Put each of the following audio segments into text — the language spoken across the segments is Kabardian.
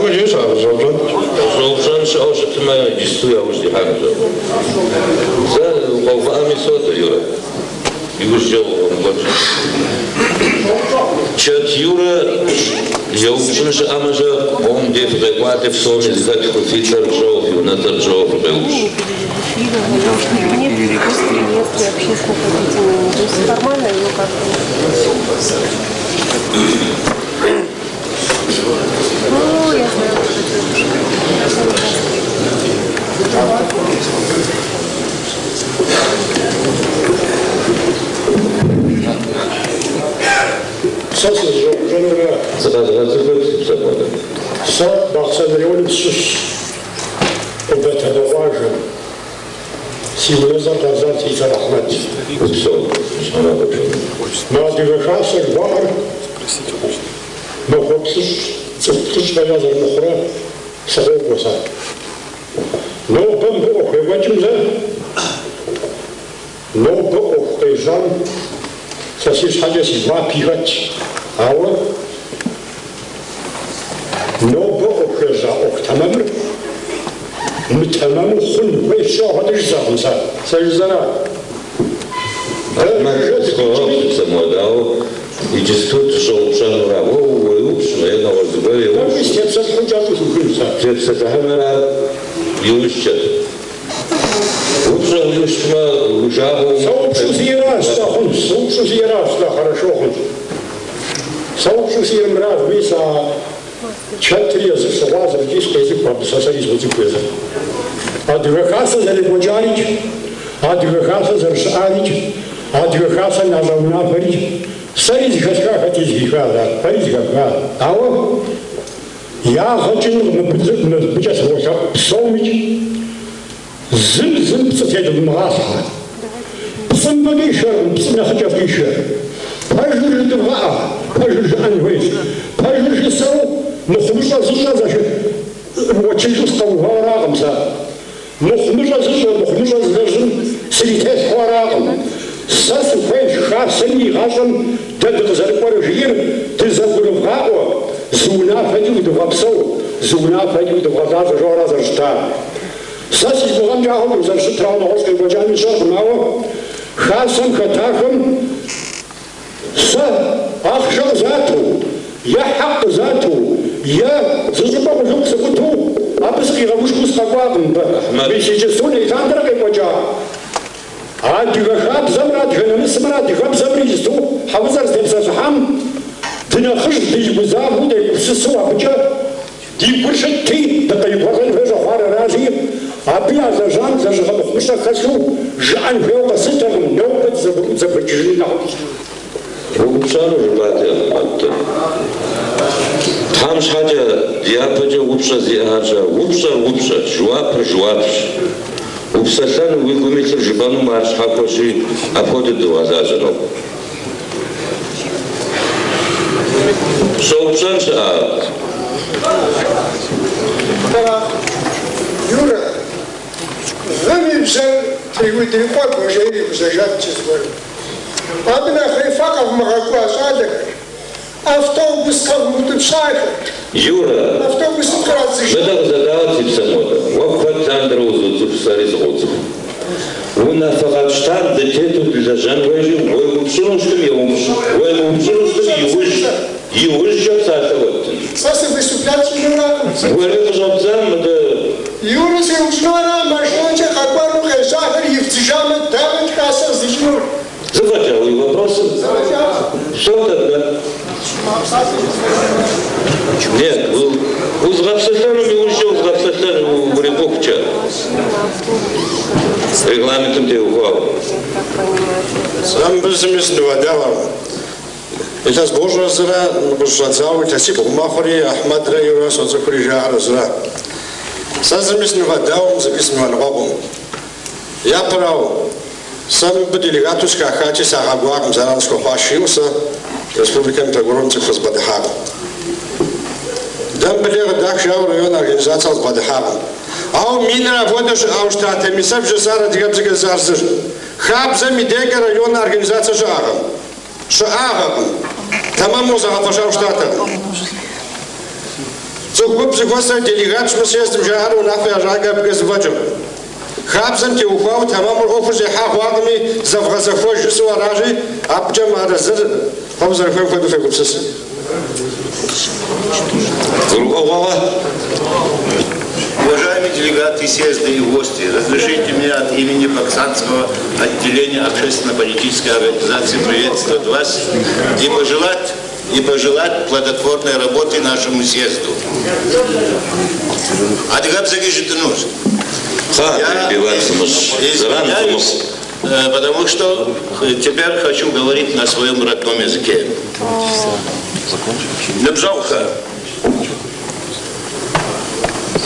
Ахьмэд иджыри щыӏэ къыщӏэупщӏэн? Къыщӏэупщӏэн щыӏэу щытмэ, иджысту яужь дихьэнущ абы. Зэ укъэувыӏэми содэ, Юрэ. Иужькӏэ укъэмыкӏуэкӏ. Чэт Юрэ еупщӏын щыӏэмэ-щэ, къом дей фыкъекӏуалӏи псоми зыхэтхыу фи цӏэр фщӏэуэ, фи унэцӏэр фщӏэуэ фыкъеупщӏ. Нет реестре общественных объединений. То есть формально ее как бы. Ну, я знаю, что это. Сэ сызыщӏэупщӏэнура? Зыкъэзгъэцӏыхут, си псэм хуэдэ. Сэ Бахъсэн районым сщыщ, Къубатэнэ къуажэм. Си унэцӏэр Къэзан, си цӏэр Ахьмэд. Упсэу, щхьэмахуэ пщӏыну. Мы Адыгэ Хасэ жыхуаӏэр махуэ плӏыщӏ, цӏыху плӏыщӏ фӏэкӏа зэрымыхъурэ сыкъокӏуэ сэ. Нобэ мыбы ӏуэху екӏуэкӏым зэ, нобэ ӏуэху къежьам сэ си щхьэкӏэ си гуапи хэтщ, ауэ нобэ ӏуэху ежьа ӏуэху тэмэмыр мытэмэму хъун хуейщ жысӏэу апхуэдэ жысӏэркъым сэ, сэ жысӏэра? Ахьмэд, схуэгъэгъу, си псэм хуэдэ, ауэ иджысту дыщӏэупщӏэнура? Уэ уеупщӏмэ е нэгъуэщӏ зыгуэр еупщӏ. Тӏэкӏуи сытепсэлъыхьу кӏэщӏу сухынщ сэ. Тепсэлъыхьынура иужькӏэ? Упщӏэ уиӏэу щытмэ, уи жагъуэ Сэ упщӏэу сиӏэращ, сэ хъунщ, сэ упщӏэу сиӏэращ, сэ хорошо хъунщ. Сэ упщӏэу сиӏэр мыращ, мис а Чэтыр езыр сыгъуазэщ икӏи сыкъезыху абы, сэ сэри сыцӏыху езыр. Адыгэ Хасэ зэрекӏуэкӏарикӏ, Адыгэ Хасэ зэрыщыӏарикӏ, Адыгэ Хасэм ящӏа унафэрикӏ, сэри зыхэсха, хэти зыхиха ар, фэри зыхэфха. Ауэ ягъэ кӏынкъым мыбыкӏэ сыволъэӏу псомикӏ, зым зым пцӏы тедывмыгъалъхьэ. Пцӏым фӏы къишэркъым, пцӏым нэхъыкӏэ къишэр. Пэжыр жыдывгъэӏэ, пэжыр жыӏэн хуейщ. Пэжыр жысӏэу мыхъумыщӏэ зыщӏэ уэчылу сыкъэувауэ аракъым сэ. Мыхъумыщӏэ зыщӏэ, мыхъумыщӏэ зылэжьым срителъхьэу аракъым. Сэ сыхуейщ хасэми и гъащӏэм дэ дыкъызэрыкӏуэрэ жиӏэр дызэгурывгъаӏуэ, зы унафэкӏи удывгъэпсэу, зы унафэкӏи удывгъэлажьэ жаӏэу ара зэрыщытар. Сэ си гугъэмкӏэ ахуэдэу зэрыщытыр, ауэ нэгъуэщӏ къекӏуэкӏами сщӏэркъым, ауэ хасэм хэтахэм сэ ахъшэ къызату, е хьэкъ къызату, е зы щӏыпӏэ къулыкъу сыӏуту, абы сыкъигъэгушхуэу сыкъэкӏуакъым мыбы. Мис иджысту нелъандэрэ къекӏуэкӏа адыгэ хабзэмрэ адыгэ нэмысымрэ адыгэбзэмрэ иджысту Хьэфӏыцӏэр зытепсэлъыхьам дынэхъыжь дигузавэу дегупсысу абыкӏэ ди гур щытти, дыкърикӏуэлӏэн хуей щӏэхъуар аращи, абы ялэжьам лэжьыгъэ мыхъумыщӏэ хэлъу жыӏэн хуейуэ къэслъытэркъым, нобэ дызэбгрыкӏыжыну нэхъыфӏщ. Упщӏэну жыпӏати, Ахьмэд. Тхьэм щхьэкӏэ дяпэкӏэ упщӏэ зиӏэхэр щэ? Упщӏэр упщӏэщ, жэуапыр жэуапщ. Упсэлъэну уи гум илъыр жыпӏэнумэ ар щхьэхуэщи, апхуэдэу дывгъэлажьэ нобэ. Щӏэупщӏэн щыӏэ? Юрэ, вым и бзэр триудри кӏуэ жери хузэжат зыгуэрым. Абы нэхъри фэ къэвмыгъэкӏуа щӏалэхэр, автобус къэвмыутӏыпщахэр. Юрэ, Автобусым кърадзыжа. мыдэ къызэдаӏуэт, си псэм хуэдэ. Уэ куэд лъандэрэ узоцӏыху, сэри сыкъоцӏыху. Унафэ къэтщтам дытету дылэжьэн хуейщи, уеупщӏыну щытым еупщӏ, уемыупщӏыну щытым иужькӏэ псалъэ уэттын. Сэ сывыступлять сщӏынуракъым. Уэри къыщӏэбдзам мыдэ. Юрэ сеупщӏынура, машинэкӏэ къэкӏуэну къежьахэр ивдзыжамэ, дауэ хасэр зищӏынур? Зэфӏэкӏа уи вопросыр? Зэфӏэкӏащ. Все тогда. Нет, узгъэпсэлъэнум иужькӏэ узгъэпсэлъэн урикъухукӏэ. Регламентым теухуауэ. Сэ мыбы зыми сынывэдэӏуэркъым. Илъэс бгъущӏрэ зырэ къыщыщӏэдзауэ илъэсибгъу мэхъури, Ахьмэдрэ Юрэ соцӏыхури жаӏэр зырэ. Сэ зыми сынывэдэӏуэкъым, зыми сынывэныкъуэкъум. Япэрауэ, сэ мыбы делегату сыхахати, сагъэкӏуакъым, зэран схуэхъуащ жиӏэу сэ республикэм и прокурорым цӏыху къызбгъэдыхьакъым. Дэ мыбы лей къыдах жаӏэу район организацэ къызбгъэдыхьакъым. Ауэ минрэ апхуэдэу щыӏауэ щытатэми, сэ бжесӏар адыгэбзэкӏэ жысӏар зыр. Хабзэм и декӏэ район организацэ щыӏэкъым. Щыӏагъэкъым. Тэмэму зэгъэпэщауэ щытатэкъым. Цӏыху гуп зэхуэсыр делегатщ мы съездым жаӏэрэ унафэ ящӏакӏэ абыкӏэ зэфӏэкӏыркъым. Хабзэм теухуауэ тэмэму ӏуэхур зехьа хъуакъыми, зэвгъэзэхуэж жысӏэу аращи, абыкӏэ мыарэзыр фэ фызэрыхуейм хуэдэу фегупсыс. Гурыӏуэгъуэкъэ? Уважаемые делегаты съезда и гости, разрешите мне от имени Баксанского отделения общественно-политической организации приветствовать вас и пожелать плодотворной работы нашему съезду. Адыгэбзэкӏи жытӏынущ. Кхъыӏэ, перебивать сумыщӏ. Зэран Извиняюсь, сумыхъу. потому что теперь хочу говорить на своем родном языке. Ныбжьэгъухэ,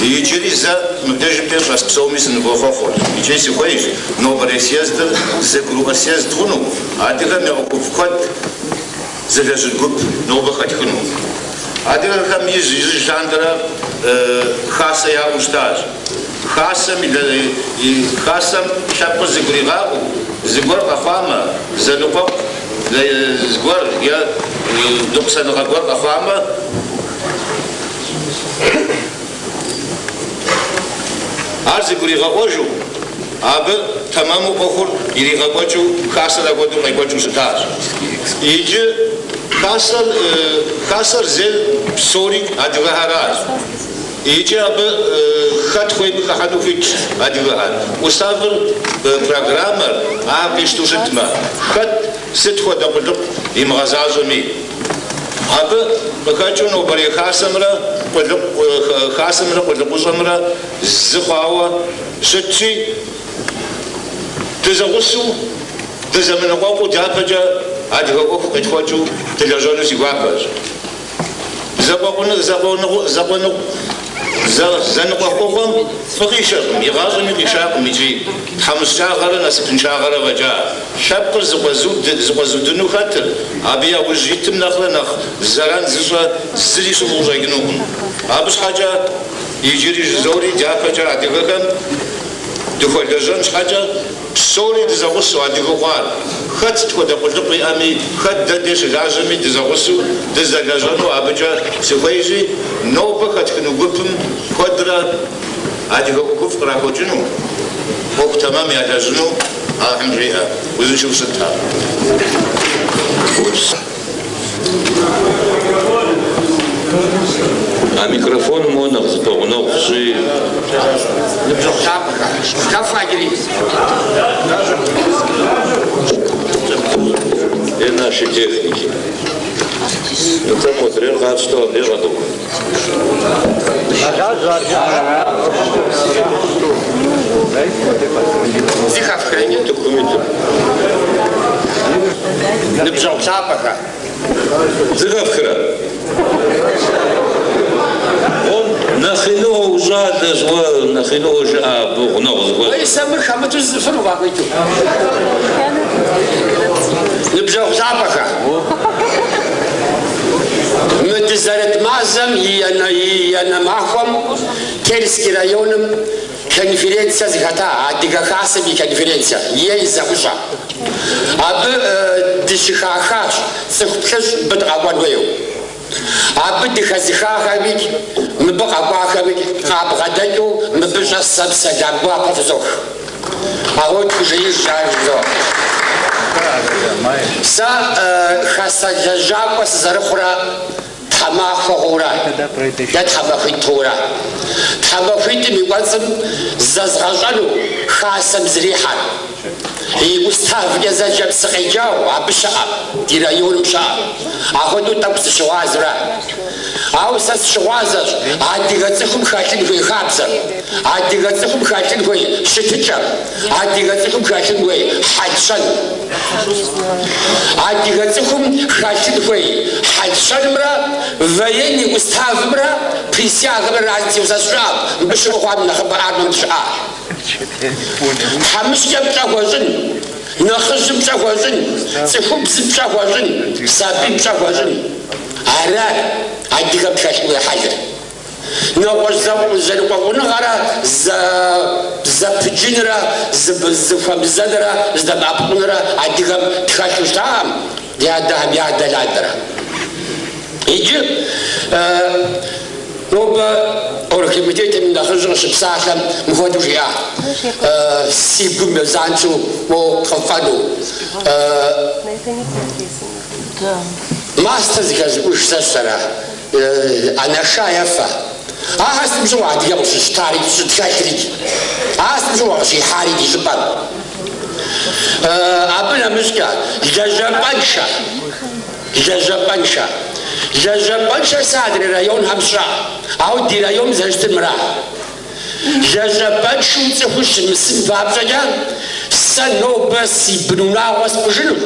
иджыри зэ мыбдежым деж щӏэс псоми сынывохъуэхъур. Икӏи сыхуейщ нобэрей съездыр зэгурыӏуэ съезд хъуну, адыгэм я ӏуэхуфӏ куэд зылэжьын гуп нобэ хэтхыну. Адыгэхэм ижь ижьыж лъандэрэ хасэ яӏэу щытащ. Хасэм и хасэм лъэпкъыр зыгуригъаӏуэу, зыгуэр къэхъуамэ, зэныкъуэкъу зыгуэр е ныкъусаныгъэ гуэр къэхъуамэ, ар зыгуригъэӏуэжу, абы тэмэму ӏуэхур иригъэкӏуэкӏыу хасэр апхуэдэу къекӏуэкӏыу щытащ. Иджы хасэр зейр псори адыгэхэращ. Икӏи абы хэт хуейми хыхьэну хуитщ адыгэхэр. Уставыр, программэр ар къищтэу щытмэ, хэт сыт хуэдэ къулыкъу имыгъэзащӏэми. Абы къыхэкӏыу нобэрей хасэмрэ къулыкъущӏэмрэ зы хъуауэ щытщи, дызэгъусэу, дызэмыныкъуэкъуу дяпэкӏэ адыгэ ӏуэху къетхуэкӏыу дылэжьэну си гуапэщ. Зэныкъуэкъугъуэм фӏы къишэркъым, игъащӏэми къишакъым икӏи тхьэмыщкӏагъэрэ насыпыншагъэрэ фӏэкӏа. Лъэпкъыр зыкъуэзудыну хэтыр, абы яужь итым нэхърэ нэхъ зэран зыщӏэ зыри щыӏэу къыщӏэкӏынукъым. Абы щхьэкӏэ иджыри жызори дяпэкӏэ адыгэхэм дыхуэлэжьэн щхьэкӏэ псори дызэгъусэу адыгэу хъуар. Хэт сыт хуэдэ къулыкъу иӏэми, хэт дэ деж щылажьэми дызэгъусэу дызэлэжьэну абыкӏэ сыхуейщи, нобэ хэтхыну гупым куэдрэ адыгэ ӏуэхуфӏ кърахуэкӏыну, ӏуэху тэмэм ялэжьыну Алыхьым жиӏэ. Узыншэу щытхэр. Упс. А микрофоным уэ нэхъ зыпэгъунэгъущи. Ныбжьэгъу лъапӏэхэ, зэхэфха иджыри? Где наши техники? Это модрер къатщтэу абдеж къэтӏыгу. Зэхэфхрэ иджы? Утыкум итыр. Ныбжьэгъу лъапӏэхэ. Зэхэфхрэ? Он нэхъ иныгъуэ ущӏалэщ, уэ нэхъ иныгъуэ жыӏэ абы гъунэгъу зыхуэщӏ. Уи сэ мыр хэмыту зыфыну къахуиту. Ныбжьэгъу лъапӏэхэ. Мы дызэрыт мазэм и ещанэ махуэм Терский районым конференция зэхэта, Адыгэ Хасэм и конференция, е и зэӏущӏэ. Абы дыщыхахащ цӏыху 30 мыбы дыкъэкӏуэн хуейуэ. Абы дыхэзыхахэми, мыбы къэкӏуахэми къабгъэдэкӏыу мыбы щӏэсхэм сэлам гуапэ фызох. Ауэ тхужеиж ар жызоӏэ. Сэ хасэ лэжьакӏуэ сызэрыхъурэ тхьэмахуэ хъуурэ, е тхьэмахуитӏ хъуурэ. Тхьэмахуитӏым и кӏуэцӏым зэзгъэщӏэну хасэм зрихьэр. И уставкӏэ зэджэм сыкъеджауэ, абы щыӏэ, ди районым щыӏэ. Апхуэдэу тӏэкӏу сыщыгъуазэурэ. Ауэ сэ сыщыгъуазэщ адыгэ цӏыхум хэлъын хуей хабзэм, адыгэ цӏыхум хэлъын хуей щытыкӏэм, адыгэ цӏыхум хэлъын хуей хьэл-щэн. Адыгэ цӏыхум хэлъын хуей хьэл-щэнымрэ военный уставымрэ присягэмрэ разницэ сщӏыӏэм, мыбы щыӏэу хъуам нэхъыбэ армэм щыӏа. Тхьэмыщкӏэм пщӏэ хуэщӏын, нэхъыжьым пщӏэ хуэщӏын, цӏыхубзым пщӏэ хуэщӏын, сабийм пщӏэ хуэщӏын. Арат адыгэм хэлъын хуей хьэлыр. Нэгъуэщӏ зэныкъуэкъуныгъэрэ зэпыджынрэ зыхуэмызэнрэ зыдэмыӏэпыкъунрэ адыгэм тхэлъу щытаӏым, ди адэхэм я адэ лъандэрэ. Иджы Нобэ оргкомитетым и нэхъыжьыр къыщыпсалъэм мыхуэдэу жиӏа. Си гум занщӏэу мо къыфӏэну. Мастэ зыхэзыӏуж сэ сщӏэрэ, анаша ефэ. Ахэр сытым щыгъуэ адыгэм къыщыщтари, щытхэлърикӏ. Ахэр сытым щыгъуэ къыщихьари ди щӏыпӏэм. Абы нэмыщӏкӏэ лэжьапӏэншэ, лэжьапӏэншэ. Лэжьапӏэншэр сэ адрей районхэм сщӏа, ауэ ди районым зэрыщытыр мыра. Лэжьапӏэншэу цӏыхур щымысын папщӏэкӏэ сэ нобэ си бынунагъуэ спӏыжынущ,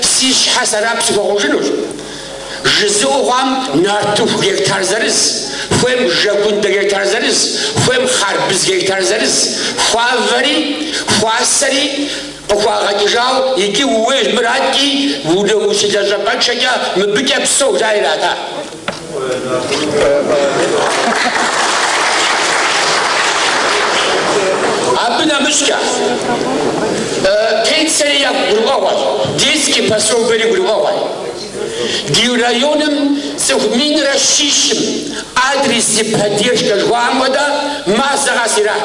си щхьэ сэбэп сыхуэхъужынущ. Жызыӏэу хъуам нартыху гектар зырыз, хуейм жэгундэ гектар зырыз, хуейм хъарбыз гектар зырыз, хуавэри, хуасэри къыхуагъэкӏыжау икӏи ууейщ мыр аткӏи ущылэжьапӏэншэкӏэ мыбыкӏэ псэу жаӏэри ирата. Абы нэмыщӏкӏэ пенсэри ягу гурыӏуэгъуэщ, детский пособиери гурыӏуэгъуэщ. Ди районым цӏыху 1100-м адресный поддержка жыхуаӏэм хуэдэ мазэ къэс ират.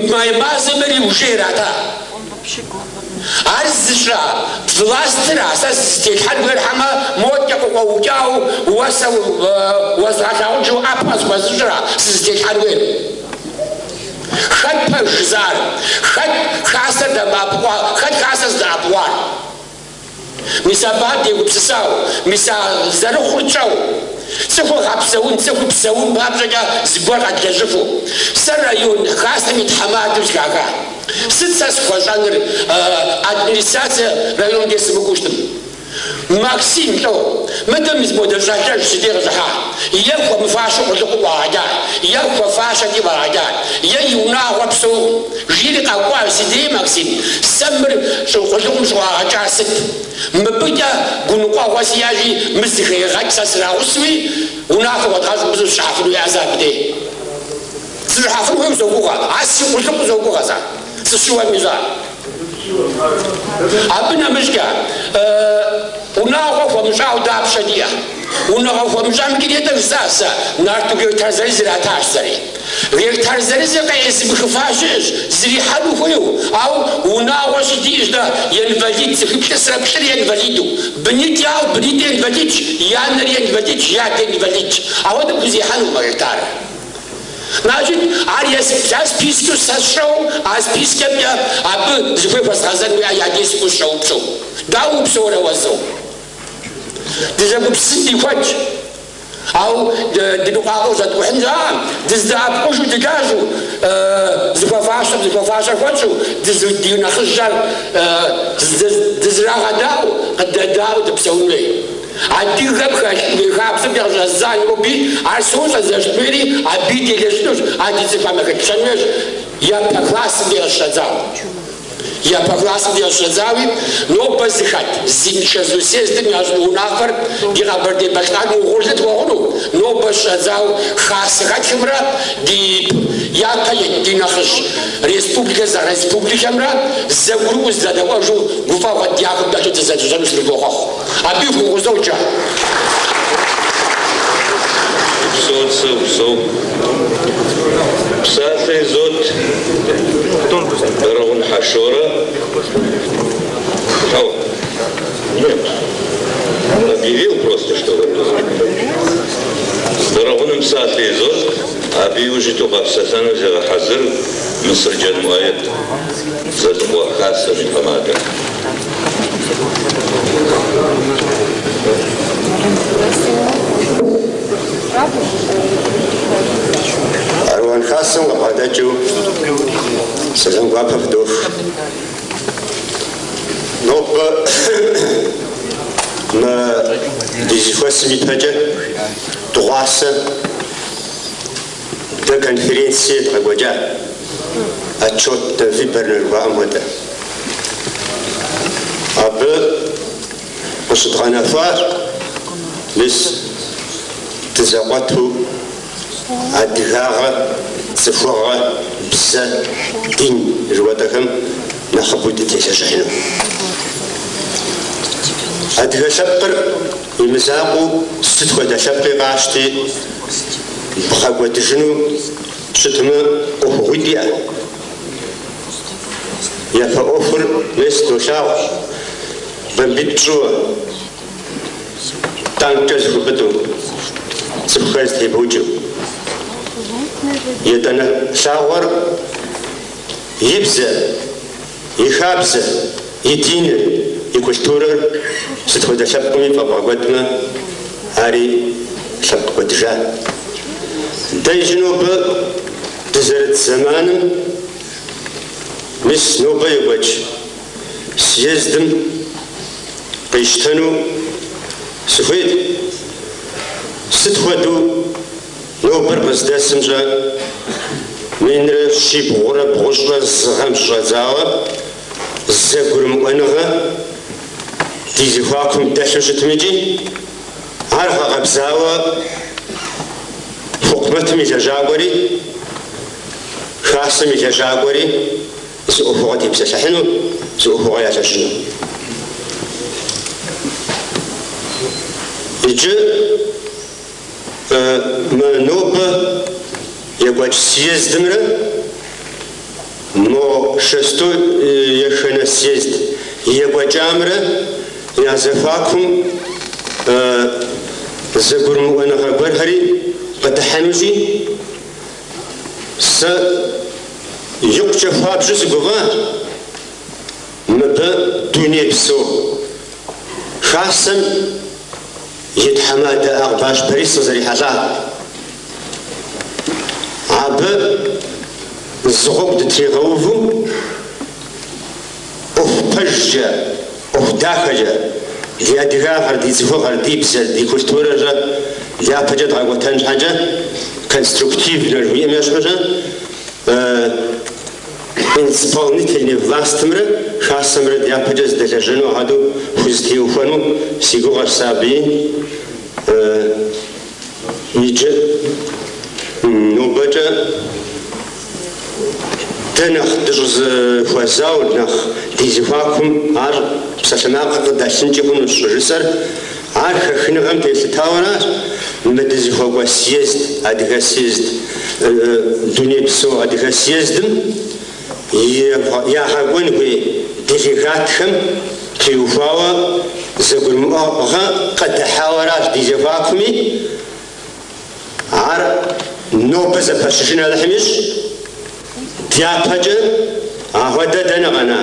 Май мазэмри уже ирата. Ар зыщӏа властыра, сэ сызытелъхьэн хуейр хьэмэ моткӏэ къыкъуэукӏау уэ сэ уэзгъэлъагъунщу ӏэпэ къысхуэзыщӏра сызытелъхьэн хуейр. Хэт пэж жызыӏэр? Хэт хасэр дэмыӏэпыкъуа, хэт хасэр зыдэӏэпыкъуар? Мис абыхэм дегупсысау, мис а зэрыхъур тщӏэу, цӏыхур гъэпсэун, цӏыхур псэун папщӏэкӏэ зыгуэр къэдлэжьыфу. Сэ район хасэм и тхьэмадэу сыхаха. Сыт сэ схуэщӏэныр администрацие районым деж сымыкӏуэу щытым? Максим лӏо, мыдэ мис модэ щӏалэжь си дей къыщӏыхьа. Е хуэмыфащэу къулыкъум ӏуагъэкӏа, е хуэфащэти ӏуагъэкӏа, е и унагъуэ псэукъым. Жиӏэри къэкӏуащ си дей Максим, сэ мыр къулыкъум щӏыӏуагъэкӏар сыт? Мыбыкӏэ гуныкъуэгъуэ сиӏэщи, мыр зыхегъэкӏ сэ срагъусуи, унафэ хуэдгъэщӏу мыбы сыщӏыхьэфыну яӏэ абы дей. Сыщӏыхьэфын хуейуэ согугъэ, ар си къулыкъуу согугъэ сэ, сыщыуэми щӏа. Абы нэмыщӏкӏэ унагъуэ хуэмыщӏауэ дапщэ диӏэ. Унагъуэ хуэмыщӏам икӏи нетӏэ жысӏа сэ, нартыху гектар зырыз иратащ сэри. Гектар зырызыр къеӏызымыхыфа щыӏэщ, зрихьэну хуейуэ, ауэ унагъуэ щыдиӏэщ дэ инвалид цӏыхуиплӏысрэ плӏыр инвалиду. Бынитӏ яӏэу бынитӏ инвалидщ, я анэр инвалидщ, я адэр инвалидщ. Ауэдэм хузехьэнукъым а гектарыр. Значит, ар а спискэу сэ сщӏэу, а спискэмкӏэ абы зыхуей хуэзгъэзэн хуей я дей сыкӏуэу сыщӏэупщӏэу. Дауэ упсэурэ уэ зэу? Дызэгупсысын ди куэдщ. Ауэ дыныкъуакъуэу зэткӏухьын щыӏэкъым, дыздэӏэпыкъужу дылажьэу, зыхуэфащэм зыхуэфащэр хуэтщӏу, ди нэхъыжьхэр дызрагъэдаӏуэу, къыдэдаӏуэу дыпсэун хуей. Адыгэм хэлъ хабзэмкӏэ къыщӏэздза ноби, ар сощӏэ зэрыщытмейри, абыи делэжьынущ, ар ди цӏыхухэм яхэтпщэн хуейщ. Япэ классым дей къыщыщӏэдзауэ. Япэ классым дей къыщыщӏэдзауи, нобэ зыхэт зи мычэзу съездым ящӏ унафэр ди Къэбэрдей-Балъкъэрым угъурлы тхуэхъуну, нобэ щыщӏэдзауэ хасэхэтхэмрэ ди япэ ит ди нэхъыжь республикэ республикэмрэ зэгурыӏуэу зэдэӏуэжу гуфӏэгъуэ дякум дэлъу дызэлэжьэну сынывохъуэхъу. Абы хукъузоджэ. Упсэу, сэ упсэу. Псалъэ изот Бэрэгъун Хьэшорэ. О, нет. Он объявил просто, что готов. Бэрэгъуным псалъэ изот, абы иужь иту къэпсэлъэну зегъэхьэзыр Мысырджэн Муаед, Дзэлыкъуэ хасэм и тхьэмадэ. Аруан хасэм къыбгъэдэкӏыу сэлам гуапэ фыдох. Нобэ мы ди зэхуэсым ипэкӏэ дыгъуасэ дэ конференцие дгъэкӏуэкӏа, отчетно-выборнэ жыхуаӏэм хуэдэ. Абы къыщыдгъэнэхуащ, мис дызэкъуэту адыгагъэ, цӏыхугъэ, бзэ, дин жыхуэтӏэхэм нэхъыбэу дытелэжьыхьыну. Адыгэ лъэпкъыр имызакъуэу сыт хуэдэ лъэпкъи къащти бгъэкӏуэдыжыну щытмэ ӏуэхугъуитӏ иӏэ. Япэ ӏуэхур мес долъагъу, бомбитӏ пщӏыуэ, танккӏэ зыхупӏытӏу, цӏыхухэр зэтебукӏыу. Етӏанэ лъагъуэр и бзэ, и хабзэ, и диныр, и культурэр сыт хуэдэ лъэпкъми фӏэбгъэкӏуэдмэ, ари лъэпкъ кӏуэдыжа. Дэ иджы нобэ дызэрыт зэманым, мис нобэ екӏуэкӏ съездым къищтэну сыхуейт. Сыт хуэдэу нобэр къыздэсымкӏэ 1391 гъэм щыщӏэдзауэ зэгурымыӏуэныгъэ ди зэхуакум дэлъу щытмикӏи, ар гъэкъэбзауэ хьукумэтым и лэжьакӏуэри, хасэм и лэжьакӏуэри зы ӏуэхугъуэ тепсэлъыхьыну, зы ӏуэхугъуэ ялэжьыну. Иджы мы нобэ екӏуэкӏ съездымрэ мо шестой еханэ съезд екӏуэкӏамрэ я зэхуакум зэгурымыӏуэныгъэ гуэрхэри къыдыхьэнущи, сэ икъукӏэ хуабжьу сыгуфӏащ мыбы дунейпсо хасэм и тхьэмадэ Акъбащ Борис къызэрихьэлӏар. Абы зы гъуэгу дытригъэуву ӏуэху пэжкӏэ, ӏуэху дахэкӏэ, ди адыгагъэр, ди цӏыхугъэр, ди бзэр, ди культурэрэ япэкӏэ дгъэкӏуэтэн щхьэкӏэ конструктивнэ жыхуиӏэм ещхьущэ исполнительный властымрэ хасэмрэ дяпэкӏэ зыдэлэжьэну апхуэдэу хузэтеухуэну си гугъэщ сэ абыи. Иджы нобэкӏэ дэ нэхъ дыщӏызэхуэзауэ, нэхъ ди зэхуакум ар псалъэмакъыр къыдэлъынкӏи хъунущ щӏыжысӏэр, ар хэхыныгъэм телъытауэращ мы дызыхуэкӏуэ съезд, адыгэ съезд, дунейпсо адыгэ съездым ягъэкӏуэн хуей делегатхэм теухуауэ зэгурымыӏуэгъэ къыдыхьауэращ ди зэхуакуми, ар нобэ зэпэщыжын Алыхьым ищӏ. Дяпэкӏэ ахуэдэ дэнэ къэна,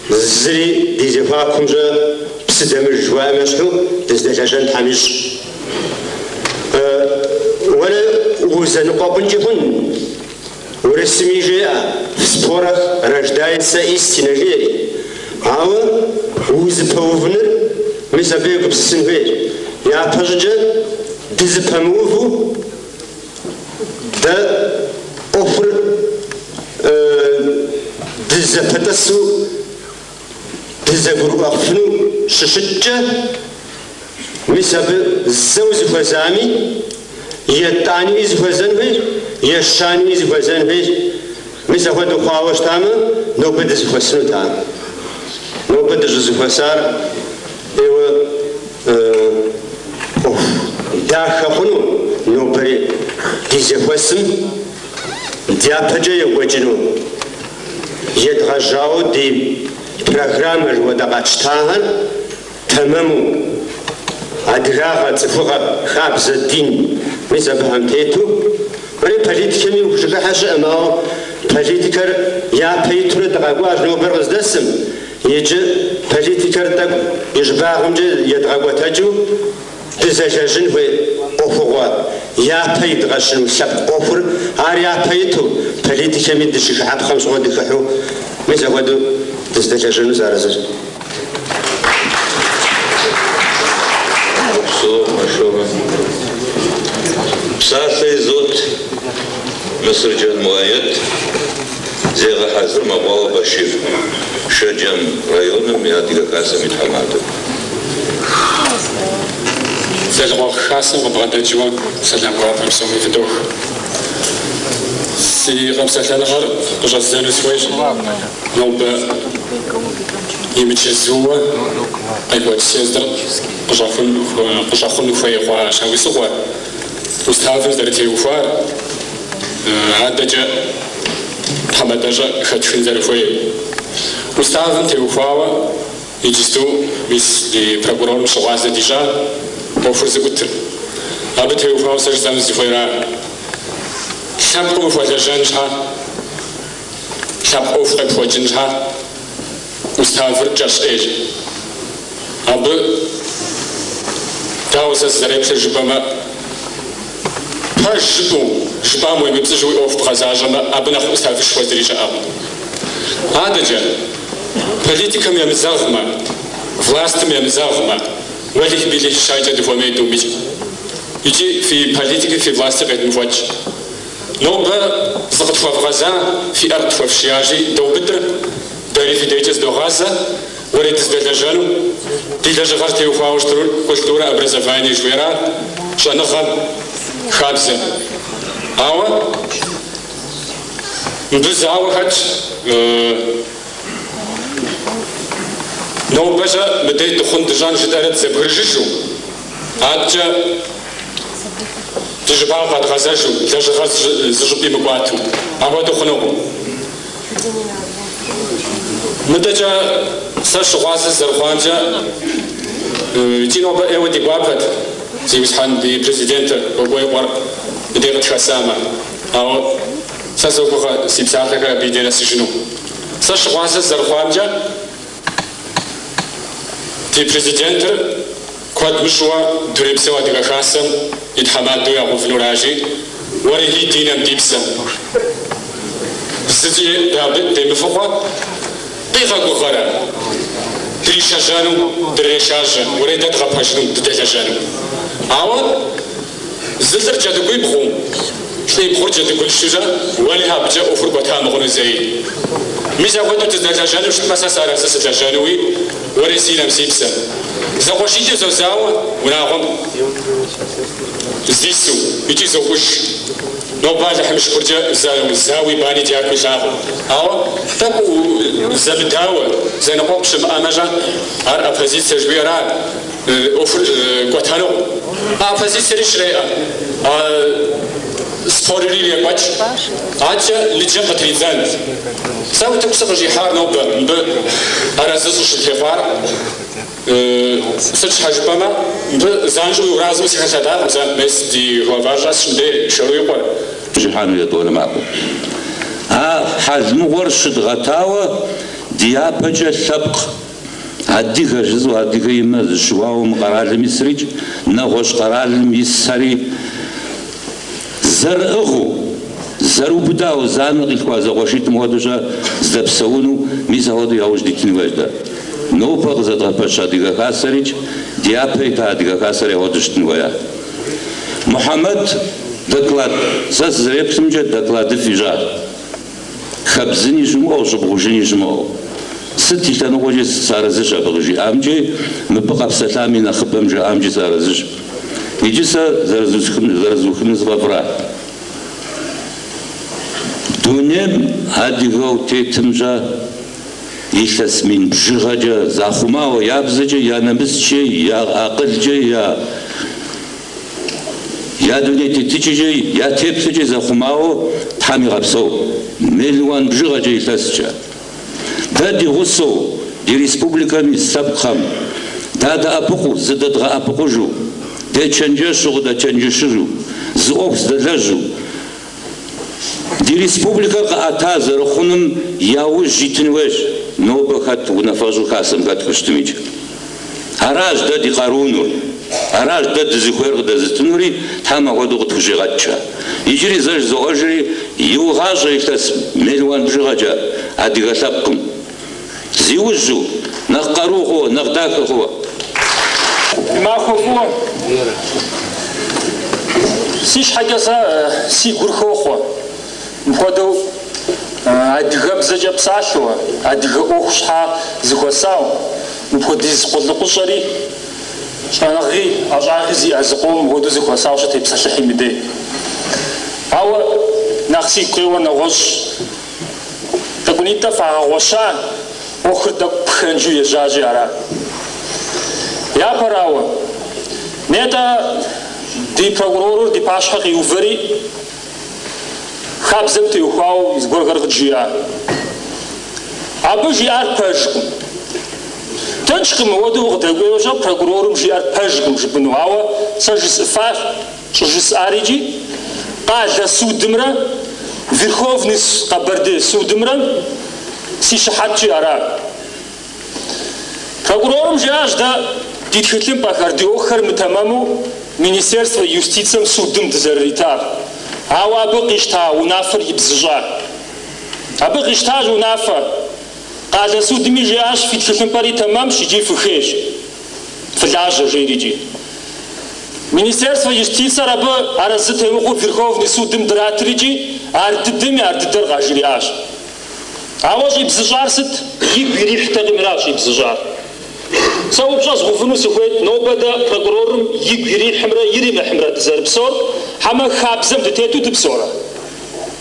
зыри ди зэхуакумкӏэ псы дэмыж жыхуаӏэм ещхьу дыздэлэжьэн Тхьэм ищӏ. Уэрэ узэныкъуэкъункӏи хъун, урысми жеӏэ, в спорах рождается истина жеӏэри. Ауэ узыпэувыныр мис абы егупсысын хуейщ. Япэщӏыкӏэ дызыпэмыуву дэ ӏуэхур дызэпэтӏысу дызэгурыӏуэфыну щыщыткӏэ, мис абы зэу зыхуэзами, етӏанэуи зыхуэзэн хуейщ, ещанэуи зыхуэзэн хуейщ. Мис апхуэдэу хъуауэ щытамэ, нобэ дызэхуэсынут ар. Нобэ дыщӏызэхуэсар ӏейуэ ӏуэху дахэ хъуну, нобэри ди зэхуэсым дяпэкӏэ екӏуэкӏыну едгъэжьауэ ди программэ жыхуэтӏэ къэтщтахэр тэмэму адыгагъэ, цӏыхугъэ, хабзэ, дин мис абыхэм тету. Уэри политикэми ущыхыхьэ щыӏэм, ауэ политикэр япэ итурэ дыкъэкӏуащ нобэр къыздэсым. Иджы политикэр тӏэкӏу и щӏыбагъымкӏэ едгъэкӏуэтэкӏыу дызэлэжьын хуей ӏуэхугъуэ япэ идгъэщыну лъэпкъ ӏуэхур ар япэ иту политикэми дыщыхыхьэпхъэм щыгъуэ дыхыхьу мис апхуэдэу дыздэлэжьэну сыарэзыщ. Упсэу, Машорэ. Псалъэ изот Мысырджэн Муаед, зегъэхьэзыр Мэкъуауэ Башир, Шэджэм районым и Адыгэ Хасэм и тхьэмадэ. Дзэлыкъуэ хасэм къыбгъэдэкӏыуэ сэлам гуапэ псоми фыдох. Си къэпсэлъэныгъэр къыщӏэздзэну сыхуейщ нобэ имычэзууэ къекӏуэкӏ съездыр къыщӏэхъун хуей хъуа щхьэусыгъуэр, уставым зэрытеухуар, адэкӏэ тхьэмадэщӏэ хэтхын зэрыхуейр. Уставым теухуауэ иджысту мис ди прокурорым щыгъуазэ дищӏа ӏуэхур зыӏутыр. Абы теухуауэ сэ жысӏэну сызыхуейра. Лъэпкъым ухуэлэжьэн щхьэ, лъэпкъ ӏуэху къепхуэкӏын щхьэ, уставыр кӏэщӏ ӏейщ. Абы дауэ сэ сызэреплъыр жыпӏэмэ, пэж жыпӏэу, жыпӏам уемыпцӏыжу уи ӏуэху бгъэзащӏэмэ, абы нэхъ уставышхуэ зыри щыӏэкъым. Адэкӏэ, политикэм емызэгъмэ, властым емызэгъмэ, уэлэхьи-билэхьи щайкӏэ дыхуэмей тӏумикӏ. Икӏи фи политики, фи власти къедмыхуэкӏ. Нобэ зыкъытхуэвгъэза, фи ӏэр къытхуэфшиящи, доубыдыр, дэри фи дежкӏэ зыдогъазэ, уэрей дыздэлэжьэну. Ди лэжьыгъэр теухуауэ щытынур культурэ, образование жыхуиӏэра, щӏэныгъэм, хабзэм. Ауэ мыбы зауэ хэтщ. Нобэщэ мыдей дыхъун дыщӏэн жытӏэрэ дызэбгрыжыжу, адэкӏэ ди щӏыбагъ къэдгъэзэжу, лэжьыгъэр зыщӏыпӏи мыкӏуатэу. Апхуэдэу хъунукъым. Мыдэкӏэ сэ щыгъуазэ сызэрыхъуамкӏэ, икӏи нобэ ӏейуэ ди гуапэт, зиусхьэн ди президентыр, Кӏуэкӏуэ и къуэр мыдей къытхэсамэ. Ауэ сэ согугъэ си псалъэхэр абы и дей нэсыжыну. Сэ щыгъуазэ сызэрыхъуамкӏэ, ди президентыр куэд мыщӏэуэ Дунейпсо Адыгэ Хасэм и тхьэмадэу ягъэувынуращи, уэрэхьи ди нэм ди псэм. Зыкӏи дэ абы демыфыгъуэ къигъэгугъэрэ дришэжьэну, дрырешажьэ, уэрей дэ дгъэпэжыну, дыдэлэжьэну. Ауэ зы лӏыр джэдыгуибгъуу, лӏибгъур джэдыгуншэу, уэлэхьи абыкӏэ ӏуэхур кӏуэта мыхъуну зэи. Мис апхуэдэу дыздэлэжьэну щытмэ, сэ сыарэзы сылэжьэнуи, уэрей си нэм си псэм. Зэкъуэшитӏыр зозауэ унагъуэм здису икӏи зокӏуж. Нобэ Алыхьым шыкуркӏэ зауи бани дяку илъакъым. Ауэ тӏэкӏу зэмыдауэ, зэныкъуэкъу щымыӏэмэ-щэ, ар оппозицэ жыхуиӏэра, ӏуэхур кӏуэтэнукъым. А оппозицэри щреӏэ, а спорри ирекӏуэкӏ. Адэкӏэ ныджэм къытридзэн. Сэ утыку сыкъыщӏихьар нобэ мыбы арэзы сыщӏытехъуар сыт щхьэ жыпӏэмэ, мыбы занщӏэу уразэу сыхэлъэдакъым сэ, мес ди главар щӏэсщ мыдей Шэру и къуэр. Бжьыхьэну етӏуанэ махуэм. А хьэл мыгъуэр щыдгъэтауэ ди япэкӏэ лъэпкъ адыгэ жызыӏэу адыгэ и мэ зыщыуауэ мы къэралым исрикӏ, нэгъуэщӏ къэралым исхэри зэрыӏыгъыу, зэрыубыдауэ зы анэ къилъхуа зэкъуэшитӏым хуэдэу-щэ здэпсэуну, мис апхуэдэу яужь дитын хуейщ дэ. Нобэ къызэдгъэпэщ Адыгэ Хасэрикӏ, ди япэ ита Адыгэ Хасэри апхуэдэу щытын хуея. Мухьэмэд доклад, сэ сызэреплъымкӏэ докладыфӏ ищӏащ. Хэбдзыни щымыӏэу, щӏыбгъужыни щымыӏэу. Сыт и лъэныкъуэкӏи сыарэзыщ абы къыжиӏамкӏи, мыбы къэпсэлъам и нэхъыбэм жаӏамкӏи сыарэзыщ. Иджы сэ зэрызухыну сфӏэфӏра? Дунейм адыгэу тетым-щэ илъэс мин бжыгъэкӏэ захъумауэ я бзэкӏэ, я нэмыскӏэ, я акъылкӏэ, я дуней тетыкӏэкӏэ, я теплъэкӏэ захъумауэ Тхьэм игъэпсэу мелуан бжыгъэкӏэ илъэскӏэ. Дэ ди гъусэу ди республикэм ис лъэпкъхэм дадэӏэпыкъуу, зыдэдгъэӏэпыкъужу, дечэнджэщу, къыдэчэнджэщыжу, зы ӏуэху здэлэжьу, ди республикэр къэӏэта зэрыхъуным яужь итын хуейщ, нобэ хэт унафэщӏу хасэм хэту щытмикӏ. Аращ дэ ди къаруунур, аращ дэ дызыхуейр къыдэзытынури, Тхьэм апхуэдэу къытхущигъэткӏэ. Иджыри зэ жызоӏэжри, иугъащӏэ илъэс мелуан бжыгъэкӏэ адыгэ лъэпкъым. Зиужьу, нэхъ къару хъууэ, нэхъ дахэ хъууэ. Махуэ фӏыуэ. Си щхьэкӏэ сэ си гур хохъуэ. Мыпхуэдэу адыгэбзэкӏэ псалъэуэ, адыгэ ӏуэху щхьа зыхуэсау, мыпхуэдиз къулыкъущӏэри, щӏэныгъи, ӏэщӏагъи зиӏэ зыкъом мыпхуэдэу зыхуэсау щытепсэлъыхьи мыдей. Ауэ Нэхъ сигу къеуэр нэгъуэщӏщ. Тӏэкӏунитӏэ фагъэгъуэща, ӏуэхур тӏэкӏу пхэнжу ежьащи ара. Япэрауэ, нетӏэ ди прокурорыр ди пащхьэ къиувэри, хабзэм теухуауэ зыгуэрхэр къыджиӏа. Абы жиӏар пэжкъым. Тыншкъым мыуэду укъыдэкӏуейуэ щӏэ прокурорым жиӏэр пэжкъым жыпӏэну, ауэ сэ жысӏыфащ, щӏыжысӏар икӏи къалэ судымрэ Верховный Къэбэрдей судымрэ си щыхьэтщи ара. Прокурорым жиӏащ дэ ди тхылъымпӏэхэр, ди ӏуэхухэр мытэмэму Министерствэ юстицэм судым дызэрыритар. Ауэ абы къищта унафэр ибзыщӏа. Абы къищтащ унафэ. Къалэ судми жиӏащ, фи тхылъымпӏэри тэмэмщ икӏи фыхейщ. Фылажьэ, жери икӏи. Министерствэ юстицэр абы арэзы темыхъуу Верховный судым дратыр икӏи ар дыдэми ар дыдэр къажриӏащ. Ауэ щӏибзыщӏар сыт? Игу ирихьтэкъым ара щӏибзыщӏар. Сэ упщӏэ згъэувыну сыхуейт, нобэ дэ прокурорым игу ирихьымрэ иримыхьымрэ дызэрыпсэур, хьэмэ хабзэм дытету дыпсэурэ?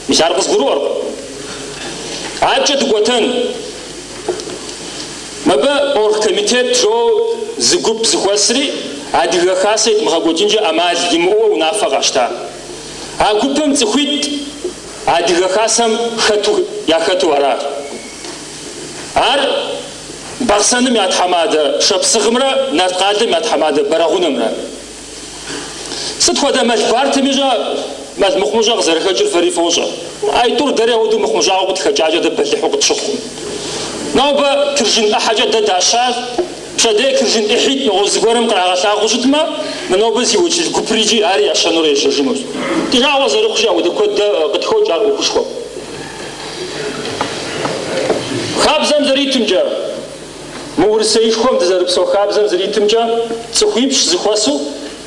Мис ар къызгурыӏуэркъым. Адэкӏэ дыкӏуэтэн. Мыбы оргкомитет жоу зы гуп зыхуэсри, Адыгэ Хасэ едмыгъэкӏуэкӏынкӏэ ӏэмал имыӏэу унафэ къащта. А гупым цӏыхуитӏ Адыгэ Хасэм хэту яхэту ара. Ар Бахъсэным я тхьэмадэ Шапсыгъымрэ Нарткъалэм я тхьэмадэ Бэрэгъунэмрэ. Сыт хуэдэ мэл гуартэми щӏэ, мэл мыхъумыщӏэ къызэрыхэкӏыр фэри фощӏэ. Аитӏур дэри ауэдэу мыхъумыщӏагъэу къытхэкӏакӏэ дэ бэлыхьу къытщыхъукъым. Нобэ кыржын ӏыхьэкӏэ дэ дащащ, пщэдей кыржын ӏыхьитӏ нэгъуэщӏ зыгуэрым кърагъэлъагъуу щытмэ, мы нобэ зи уэчыл гупыр икӏи ари ящэнурэ ежьэжынущ. Ди жагъуэ зэрыхъущи, ауэдэ куэд дэ къытхокӏ ар ӏуэхушхуэм. Хабзэм зэритымкӏэ. Мы Урысеишхуэм дызэрыпсэу хабзэм зэритымкӏэ, цӏыхуипщӏ зыхуэсу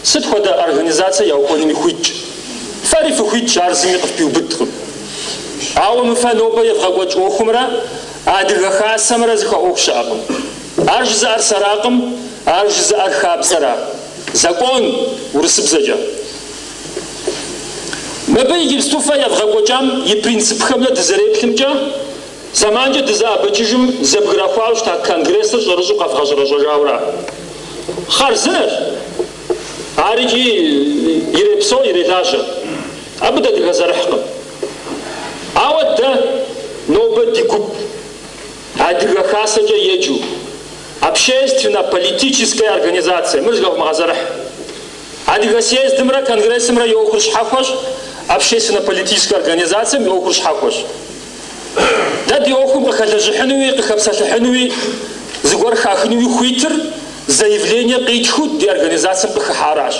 сыт хуэдэ организацэ яухуэнуми хуитщ. Фэри фыхуитщ, ар зыми къыфпиубыдкъым. Ауэ мы фэ нобэ евгъэкӏуэкӏ ӏуэхумрэ Адыгэ Хасэмрэ зыхэӏуэху щыӏэкъым. Ар жызыӏэр сэракъым, ар жызыӏэр хабзэра. Закон, урысыбзэкӏэ. Мыбы иджыпсту фэ евгъэкӏуэкӏам и принципхэмрэ дызэреплъымкӏэ, Зэманкӏэ дызэӏэбэкӏыжым зэбграхуауэ щыта конгрессыр щӏэрыщӏэу къэвгъэщӏэрэщӏэжауэра? Хъарзынэщ! Ар икӏи ирепсэу, ирелажьэ. Абы дэ дыхэзэрыхькъым. Ауэ дэ нобэ ди гуп Адыгэ Хасэкӏэ еджэу, общественно-политическая организация, мыр зыхэвмыгъэзэрыхь. Адыгэ съездымрэ конгрессымрэ и ӏуэхур щхьэхуэщ, общественно-политическэ организацэм и ӏуэхур щхьэхуэщ. Дэ ди ӏуэхум къыхэлэжьыхьынуи, къыхэпсэлъыхьынуи, зыгуэр хахынуи хуитыр заявление къитхыу ди организацэм къыхыхьаращ.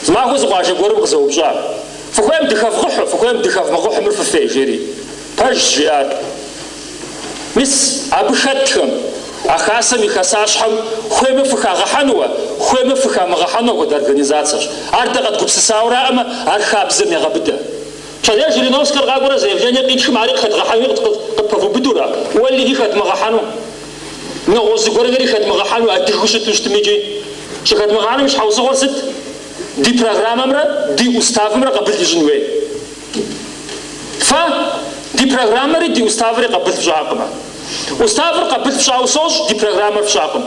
Зы махуэ зы къуажэ гуэрым къызэупщӏа, Фыхуейм дыхэвгъыхьу, фыхуейм дыхэвмыгъыхьу мыр фыфей, жери. Пэжщ, жиӏар. Мис абы хэтхэм, а хасэм и хасащхьэм хуеймэ фыхагъэхьэнуэ, хуеймэ фыхамыгъэхьэну апхуэдэ организацэщ. Ар дэ къэдгупсысауэраӏымэ, ар хабзэм егъэбыдэ. Пщэдей Жириновскэр къакӏуэрэ заявление къитхым ари къыхэдгъэхьэнуи къытпэвубыдура? Уэлэхьи хэдмыгъэхьэну. Нэгъуэщӏ зыгуэрхэри хэдмыгъэхьэну адыгэу щыту щытым икӏи. Щӏыхэдмыгъэхьэнум и щхьэусыгъуэр сыт? Ди программэмрэ ди уставымрэ къабыл ищӏын хуей. Фэ ди программэри ди уставри къабыл фщӏакъымэ. Уставыр къабыл фщӏауэ сощӏ, ди программэр фщӏакъым.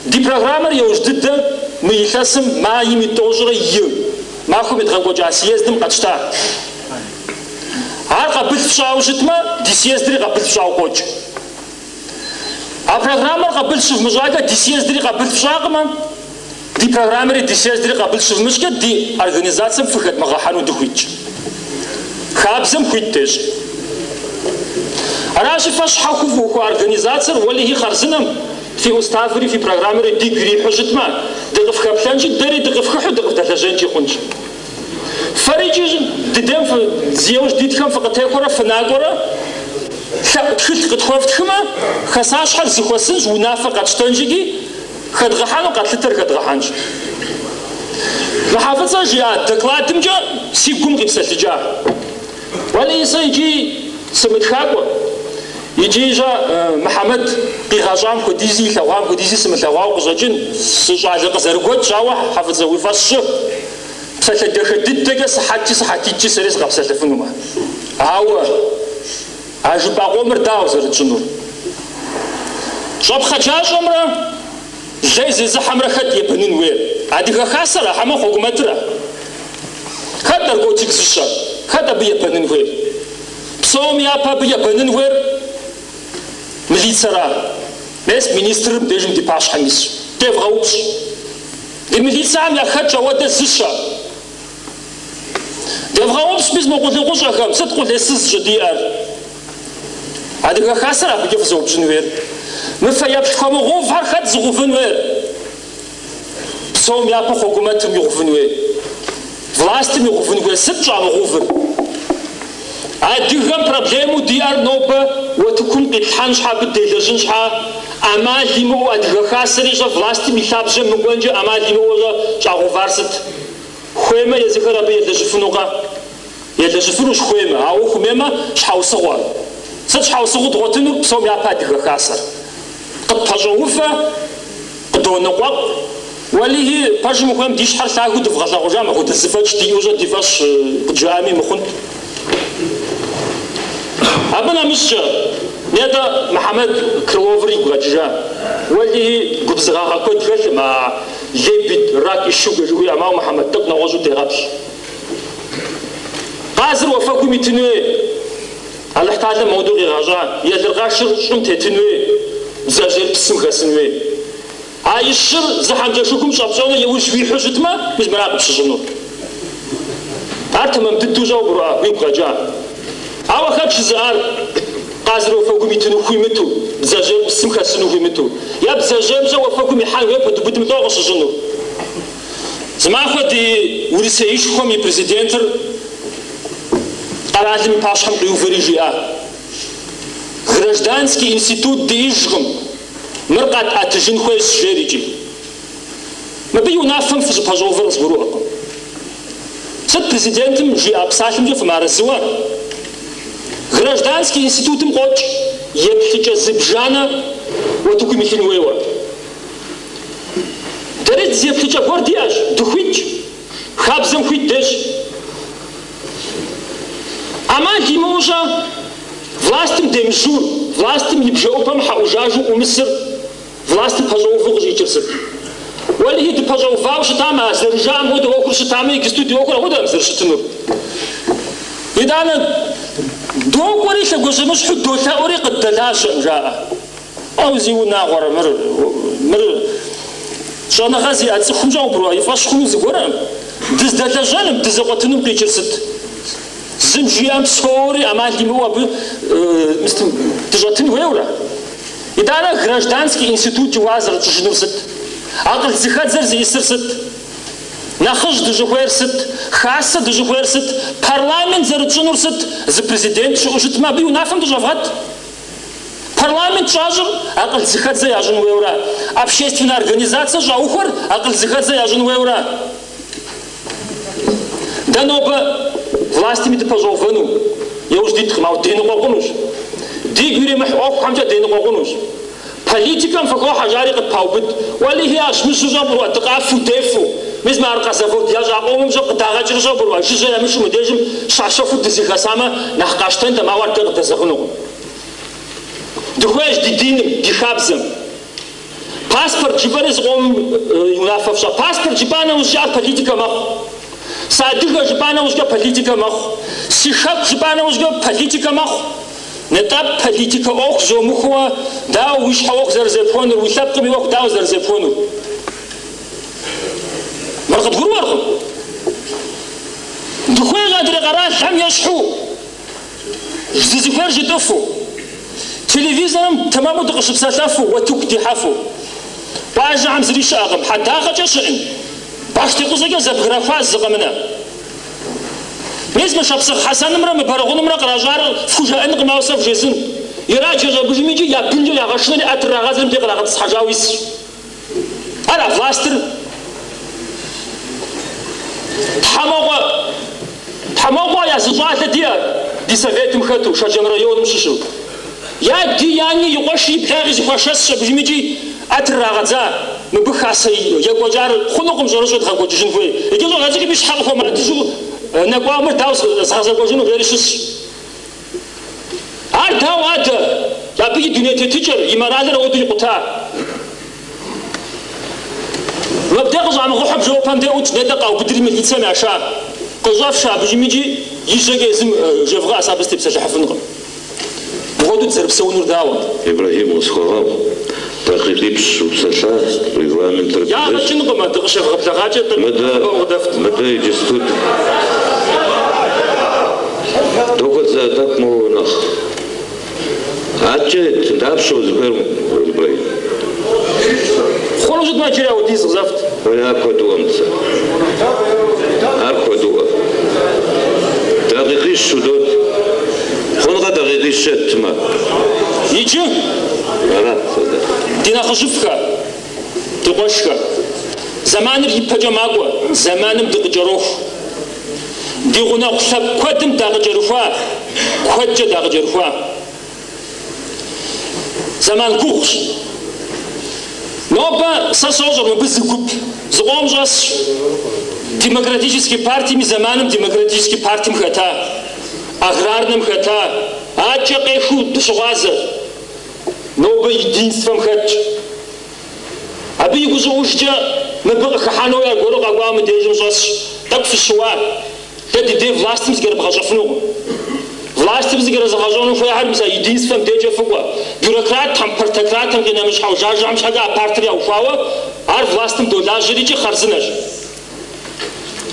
Ди программэр иужь дыдэ мы илъэсым майм и тӏощӏрэ и махуэм едгъэкӏуэкӏа съездым къэтщта. Ар къабыл фщӏауэ щытмэ, ди съездри къабыл фщӏауэ къокӏ. А программэр къабыл щывмыщӏакӏэ, ди съездри къабыл фщӏакъымэ, ди программэри ди съездри къабыл щывмыщӏкӏэ, ди организацэм фыхэдмыгъэхьэну дыхуитщ. Хабзэм хуит дещӏ. Аращи, фэ щхьэхуэу фыухуа организацэр уэлэхьи хъарзынэм, фи уставри фи программэри дигу ирихьу щытмэ, дыкъыфхэплъэнщи, дэри дыкъыфхыхьу дыкъывдэлэжьэнкӏи хъунщ. Фэрикӏи дыдэм зи яужь дитхэм фыкъытехуэрэ фынакӏуэрэ лъэӏу тхылъ къытхуэфтхмэ, хасащхьэр зыхуэсынщ, унафэ къэтщтэнщ икӏи хэдгъэхьэну къэтлъытэр хэдгъэхьэнщ. Мы Хьэфӏыцӏэ жиӏа докладымкӏэ си гум къипсэлъыкӏа. Уэлэхьи, сэ икӏи сымытхакӏуэ, икӏи щӏэ Мухьэмэд къигъэщӏам хуэдизи илъэгъуам хуэдизи сымылъэгъуауэ къыщӏэкӏын, сыщӏалэ къызэрыгуэкӏщ, ауэ Хьэфӏыцӏэ уи фӏэщ щӏы. Псалъэ дахэ дыдэкӏэ сыхьэткӏи сыхьэтитӏкӏи сэри сыкъэпсэлъыфынумэ. Ауэ а жыпӏа къомыр дауэ зэрытщӏынур? Щӏэпхъаджащӏэмрэ лей зезыхьэмрэ хэт ебэнын хуейр? Адыгэ Хасэра хьэмэ хьукумэтыра? Хэт наркотик зыщэр? Хэт абы ебэнын хуейр? Псом япэ абы ебэнын хуейр милицэра? Мес министрыр мыбдежым ди пащхьэм исщ. Девгъэупщӏ. Ди милицэхэм яхэтщ ауэдэ зыщэ. Девгъэупщӏ мис мы къулыкъущӏэхэм, сыт къулейсыз щӏыдиӏэр? Адыгэ Хасэр абыкӏэ фызэупщӏын хуейр. Мы фэеплъ хуэмыгъэувхэр хэт зыгъэувын хуейр? Псом япэ хьукумэтым игъэувын хуей. Властым игъэувын хуей. Сыт щӏамыгъэувыр? Адыгэм проблему диӏэр нобэ уэтыкум къитлъхьэн щхьэ, абы делэжьын щхьэ, ӏэмал имыӏэу Адыгэ Хасэри щӏэ властым и лъабжьэм мыкӏуэнкӏэ ӏэмал имыӏэу щӏэ щӏагъэувар сыт? Хуеймэ езыхэр абы елэжьыфынукъэ? Елэжьыфынущ хуеймэ, ауэ хуэмеймэ щхьэусыгъуэ. Сыт щхьэусыгъуэу дгъуэтынур псом япэ Адыгэ Хасэр? Къытпэщӏоувэ, къыдоныкъуэкъу. Уэлэхьи, пэжым ухуейм ди щхьэр лъагэу дывгъэлъагъужам, апхуэдэ зэфӏэкӏ диӏэу щӏэ ди фӏэщ къыджаӏами мыхъунт. Абы нэмыщӏкӏэ, нетӏэ Мухьэмэд Крыловыр игу къэкӏыжа. Уэлэхьи, губзыгъагъэ куэд хэлъым, а лебедь, рак и щука жыхуиӏэм, ауэ Мухьэмэд тӏэкӏу нэгъуэщӏу дегъэплъ. Къазыр уафэгум итын хуей, Алыхьталэм ауэдэу къигъэщӏа, елыркъэшыр щӏым тетын хуей, бдзэжьейр псым хэсын хуей. А и щыр зы хьэмкӏэшыгум щӏэпщӏэну иужь уихьу щытмэ, мис мыра къыпщыщӏынур. Ар тэмэм дыдэу щӏэуэ гурыӏуа, уигу къэкӏа. Ауэ хэт жызыӏар къазыр уафэгум итыну хуимыту, бдзэжьейр псым хэсыну хуимыту? Е бдзэжьейм щӏэ уафэгум ихьэн хуей пэдубыдым лӏо къыщыщӏынур? Зы махуэ ди Урысеишхуэм и президентыр къэралым и пащхьэм къиувэри жиӏа. Гражданский институт диӏэжкъым, мыр къэтӏэтыжын хуейщ, жери икӏи. Мыбы и унафэм фыщӏыпэщӏэувэр къызгурыӏуэркъым. Сыт президентым жиӏа псалъэмкӏэ фымыарэзыуэ? Гражданский институтым къокӏ еплъыкӏэ зыбжанэ уэтыкум илъын хуейуэ. Дэри зы еплъыкӏэ гуэр диӏэщ, дыхуитщ, хабзэм хуит дещӏ. ӏэмал имыӏэу щӏэ властым демыжьур, властым и бжэӏупэм хьэӏужажу ӏумысыр властым пэщӏэувэу къыщӏикӏыр сыт? Уэлэхьи, дыпэщӏэувауэ щытамэ, а зэрыжаӏэм хуэдэу ӏуэхур щытамэ, иджысту ди ӏуэхур апхуэдэкъым зэрыщытынур. Итӏанэ докӏуэри лъэгуажьэмыщхьу долъэӏури къыддэлажьэкъым, жаӏэ. Ау зи унагъуэрэ, мыр, мыр щӏэныгъэ зиӏэ цӏыхум щӏэубруа и фӏэщ хъуну зыгуэрым, дыздэлэжьэным, дызэкъуэтынум къикӏыр сыт? Зым жиӏэм псори ӏэмал имыӏэу абы дыщӏэтын хуейуэрэ? Итӏанэ гражданский институт жыхуаӏэр зэрытщӏыжынур сыт? Акъыл зыхэдзэр зиӏысыр сыт? Нэхъыжь дыщӏыхуейр сыт? Хасэ дыщӏыхуейр сыт? Парламент зэрытщӏынур сыт? Зы президент щыӏэу щытмэ, абы и унафэм дыщӏэвгъэт. Парламент щӏащӏыр акъыл зыхэдзэ ящӏын хуейуэрэ? Общественнэ организацэ щӏаухуэр акъыл зыхэдзэ ящӏын хуейуэрэ? Дэ нобэ властми дыпэщӏэувэну яужь диткъым, ауэ деныкъуэкъунущ. Дигу иримыхь ӏуэхухэмкӏэ деныкъуэкъунущ. Политикэм фыхохьэ жари къытпаубыд. Уэлэхьи, ящымыщу щӏэбруа, дыкъафэу, дефэу. Мис мы аркъэ завод ящӏа къомым щӏэ къыдагъэкӏыр щӏэбруа, жыжьэ ямышу мыдежым щащэхуу дызэхэсамэ, нэхъ къащтэнтэм, ауэ ар дэ къыдэзэгъынукъым. Дыхуейщ ди диным, ди хабзэм. Паспорт жыпӏэри зыкъомым и унафэ фщӏа. Паспорт жыпӏа нэужькӏэ ар политикэ мэхъу. Сыадыгэ жыпӏа нэужькӏэ политикэ мэхъу. Си хэку жыпӏа нэужькӏэ политикэ мэхъу. Нтӏэ политикэ ӏуэху зомыхуэ, дауэ уи щхьэ ӏуэху зэрызепхуэнур, уи лъэпкъым и ӏуэху дауэ зэрызепхуэнур? Мыр къыдгурыӏуэркъым. Дыхуейщ адрей къэралхэм ещхьу дызыхуейр жытӏыфу, телевизорым тэмэму дыкъыщыпсэлъэфу, уэтыку дихьэфу. Къуажэхэм зыри щыӏэкъым, хьэдагъэкӏэ щыӏэн, баштекъузэкӏэ зэбграхуа зы къэмынэ. Мис мы Шапсыгъ Хьэсэнымрэ мы Бэрэгъунымрэ къращӏар фхужаӏэнкъым, ауэ сэ вжесӏэн. Ираджэ щӏэбыжым икӏи я бынкӏэ ягъэшынэри ӏэ трырагъэдзэри мыбдеж кърагъэтӏысхьэжауэ исщ. Ара властыр Тхьэмокъуэ Тхьэмокъуэ я зы щӏалэ диӏэ ди советым хэту, Шэджэм районым щыщу. И ади, и ани, и къуэши, и благъи зэхуашэсщ абыжым икӏи ӏэ трырагъэдза. Мыбы хасэ екӏуэкӏар хъунукъым щӏэрыщӏэу дгъэкӏуэкӏыжын хуей. Иджы щӏалэ цӏыкӏум и щхьэ къыхуэмыӏэтыжу нэкӏуауэ мыр дауэ згъэзэкӏуэжыну жери щысщ. Ар дауэ адэ? Абы и дуней тетыкӏэр, и моралыр ауэдэу икъута? Мыбдей къыщӏамыгъыхьэу бжэӏупэм дей ӏутщ, нетӏэ къаубыдри милицэм яша. Къыщӏэфшэ абы икӏи и жьэкӏэ езым жевгъэӏэ, сэ абы сытепсэлъыхьыфынкъым. Мыпхуэдэу дызэрыпсэунур дауэ? Ибрэхьим, къысхуэгъэгъу, дакъикъипщӏ упсэлъа, регламентыр Ягъэ кӏынкъым, дыкъыщевгъэблэгъакӏэ тӏэкӏу нэхъыбэу къыдэфт. Мыдэ иджысту догуэт зэ тӏэкӏу моуэ нэхъ. Адэкӏэ дапщэ узыхуейр, Ибрэхьим? Хъуну щытмэ, иджыри ауэдиз къызэфт. Уэ ар куэдыӏуэм сэ. Ар куэдыӏуэ. Дакъикъищ удот. Хъункъэ дакъикъищ еттмэ? Иджы Арат сэ. Ди нэхъыжьыфӏхэ, ди къуэшхэ, зэманыр ипэкӏэ макӏуэ, зэманым дыкъыкӏэроху. Ди гъунэгъу лъэпкъ куэдым дакъыкӏэрыхуа, куэдкӏэ дакъыкӏэрыхуа. Зэман гугъущ. Нобэ сэ сощӏэр мыбы зы гуп зыкъом щӏэсщ. Демократический партием и зэманым демократический партием хэта, аграрнэм хэта, адэкӏэ къехыу дыщыгъуазэ. Нобэ единствэм хэтщ. Абы и гущӏыӏужкӏэ мыбы къыхыхьэну аргуэру къэкӏуауэ мыдежым щӏэсщ. Тӏэкӏу фыщыуа. Дэ ди дей властым зыкӏэрыбгъэщӏэфынукъым. Властым зыкӏэрызыгъэщӏэну хуейхэр мис а единствэм декӏэ фыкӏуэ. Бюрократхэм, партократхэм къинэмыщӏ хьэужажэхэм щхьэкӏэ а партыр яухуауэ, ар властым долажьэри икӏи хъарзынэщ.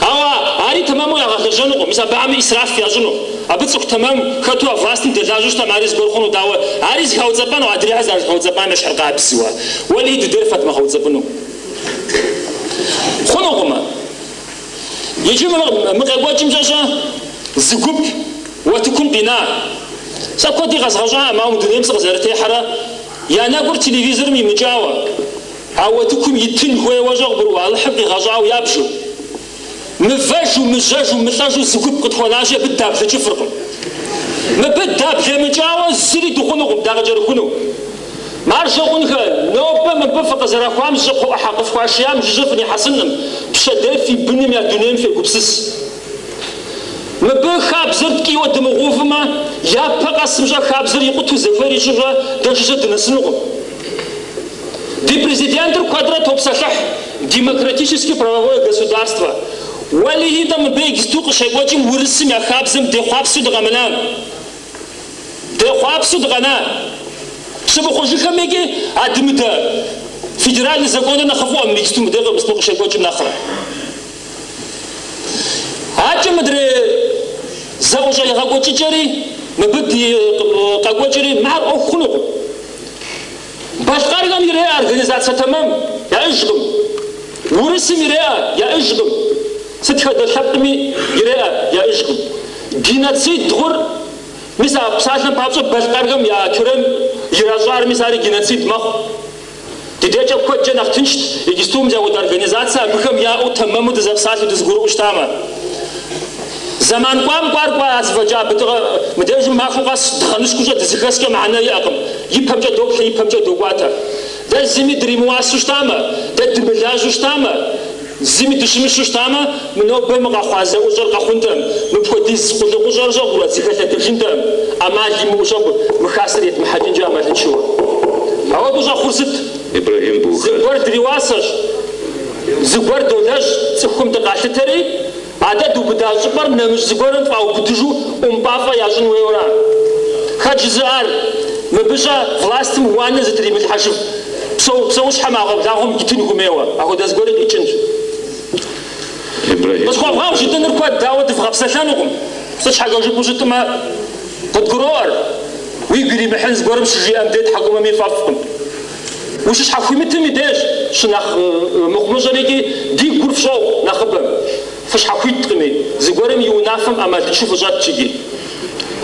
Ауэ ари тэмэму ягъэлэжьэнукъым, мис абыхэми исраф ящӏыну. Абы цӏыху тэмэм хэту а властым дэлажьэу щытам ари зыгуэр хъуну, дауэ? Ари зыхауцӏэпӏэну, адрейхэр зэрызыхауцӏэпӏам ещхьыркъабзэу. Уэлэхьи дыдейр фэдмыгъэуцӏэпӏыну. Хъунукъымэ. Иджы мы къекӏуэкӏымкӏэ щӏэ зы гуп уэтыкум къина. Сэ куэди къэзгъэщӏаӏым, ауэ мы дунейм сыкъызэрытехьэрэ я нэгур телевизорым имыкӏауэ, а уэтыкум итын хуейуэ щӏэ къыбгурыӏуэ, Алыхьым къигъэщӏауэ ябжу. Мывэжу, мыжьэжу, мылӏэжу зы гуп къытхуэнащи, абы даблэкӏыфыркъым. Мыбы даблэмыкӏауэ зыри дыхъунукъым, дакъыкӏэрыхуну. Маржэ хъунхэ, нобэ мыбы фыкъызэрахуам щӏыкхъуэ ӏыхьэ къыфхуашиям жыжьэ фынихьэсынкъым, пщэдей фи быным я дунейм фегупсыс. Мыбы хабзэр ткӏийуэ дымыгъэувмэ, япэ къэсым щӏэ хабзэр икъутэу зыхуейр ищӏурэ дэ жыжьэ дынэсынукъым. Ди президентыр куэдрэ топсэлъыхь демократический правовое государство. Уэлэхьи-тӏэ мыбы иджысту къыщекӏуэкӏым урысым я хабзэм дехъуапсэу дыкъэмына. Дехъуапсэу дыкъэна. Щымыхъужыхэм икӏи адымыдэ федеральный законыр нэхъыфӏыӏуэм иджысту мыдей къыщекӏуэкӏым нэхърэ. Адэкӏэ мыдрей зэӏущӏэ егъэкӏуэкӏыкӏэри, мыбы ди къэкӏуэкӏэри мыхьэр ӏуэху хъунукъым. Балъкъэрхэм иреӏэ организацэ тэмэм, яӏэжкъым. Урысым иреӏэ, яӏэжкъым. Сыт хэдэ лъэпкъми иреӏэ, яӏэжкъым. Геноцид хъур, мис а псалъэм папщӏэ балъкъэрхэм я тюрем иращӏар, мис ари геноцид мэхъу. Ди дежкӏэ куэдкӏэ нэхъ тыншт, иджысту мис апхуэдэ организацэ абыхэм яӏэу тэмэму дызэпсалъэу дызэгурыӏуэу щытамэ. Зэман кӏуам кӏуар кӏуа, ар зэфӏэкӏа абы дыгъэ мыдежым махуэ къэс дгъэныщкӏуущӏэ дызэхэскӏэ мыхьэнэ иӏэкъым. Ипэмкӏэ доплъэ, ипэмкӏэ докӏуатэ. Дэ зыми дримыуасэу щытамэ, дэ дымылажьэу щытамэ, зыми дыщымыщу щытамэ, мы нобэ мы къэхъуа зэӏущӏэр къэхъунтэм, мыпхуэдиз къулыкъущӏэр щӏэгъурэ зыхэлъэдэжынтэм, ӏэмал имыӏэу щӏэгъур, мы хасэр едмыхьэкӏынкӏэ ӏэмалыншэуэ. Ауэдэу щӏэхъур сыт? Ибрэхьим бухэ. Зыгуэр дриуасэщ, зыгуэр долэжь, цӏыхум дыкъалъытэри, а дэ дубыда щӏыпӏэр нэмыщӏ зыгуэрым фӏаубыдыжу ӏумпӏафӏэ ящӏын хуейуэра? Хэт жызыӏар? Мыбы щӏэ властым уанэ зытримылъхьэжыф псэущхьэм а ӏэгъуэблагъуэм итын хуэмейуэ, апхуэдэ зыгуэри къикӏынщ. Ибрэхьим. Къысхуэвгъэгъу жытӏэныр куэд, ауэ дывгъэпсэлъэнукъым. Сыт щхьэкӏэ жыпӏэу щытмэ, къыдгуроӏуэр, уигу иримыхьын зыгуэрым щыжиӏэм дей тхьэкӏумэми фӏэфӏкъым. Ущыщхьэхуимытым и деж щынэхъ мыхъумыщӏэр икӏи ди гур фщӏогъу нэхъыбэм. Фыщхьэхуиткъыми, зыгуэрым и унафэм ӏэмалыншэу фыщӏэтщ икӏи.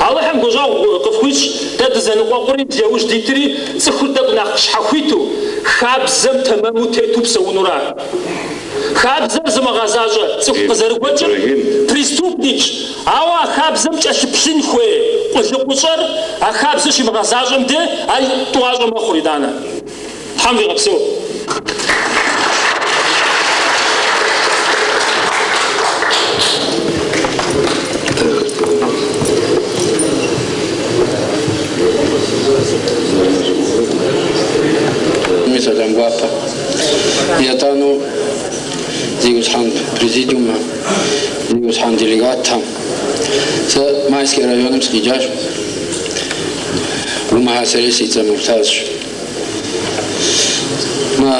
Алыхьым гущӏэгъу къыфхуищӏ, дэ дызэныкъуэкъури ди яужь дитри, цӏыхур тӏэкӏу нэхъ щхьэхуиту, хабзэм тэмэму тету псэунура. Хабзэр зымыгъэзащӏэ цӏыху къызэрыгуэкӏыр преступникщ, ауэ а хабзэм кӏэлъыплъын хуей къулыкъущӏэр а хабзэр щимыгъэзащӏэм де ар тӏуащӏэ мэхъур итӏанэ. Тхьэм фигъэпсэу. Сэ Майский районым сыкъикӏащ. Гумэхьэ сэри си цӏэ Муртазщ. Мы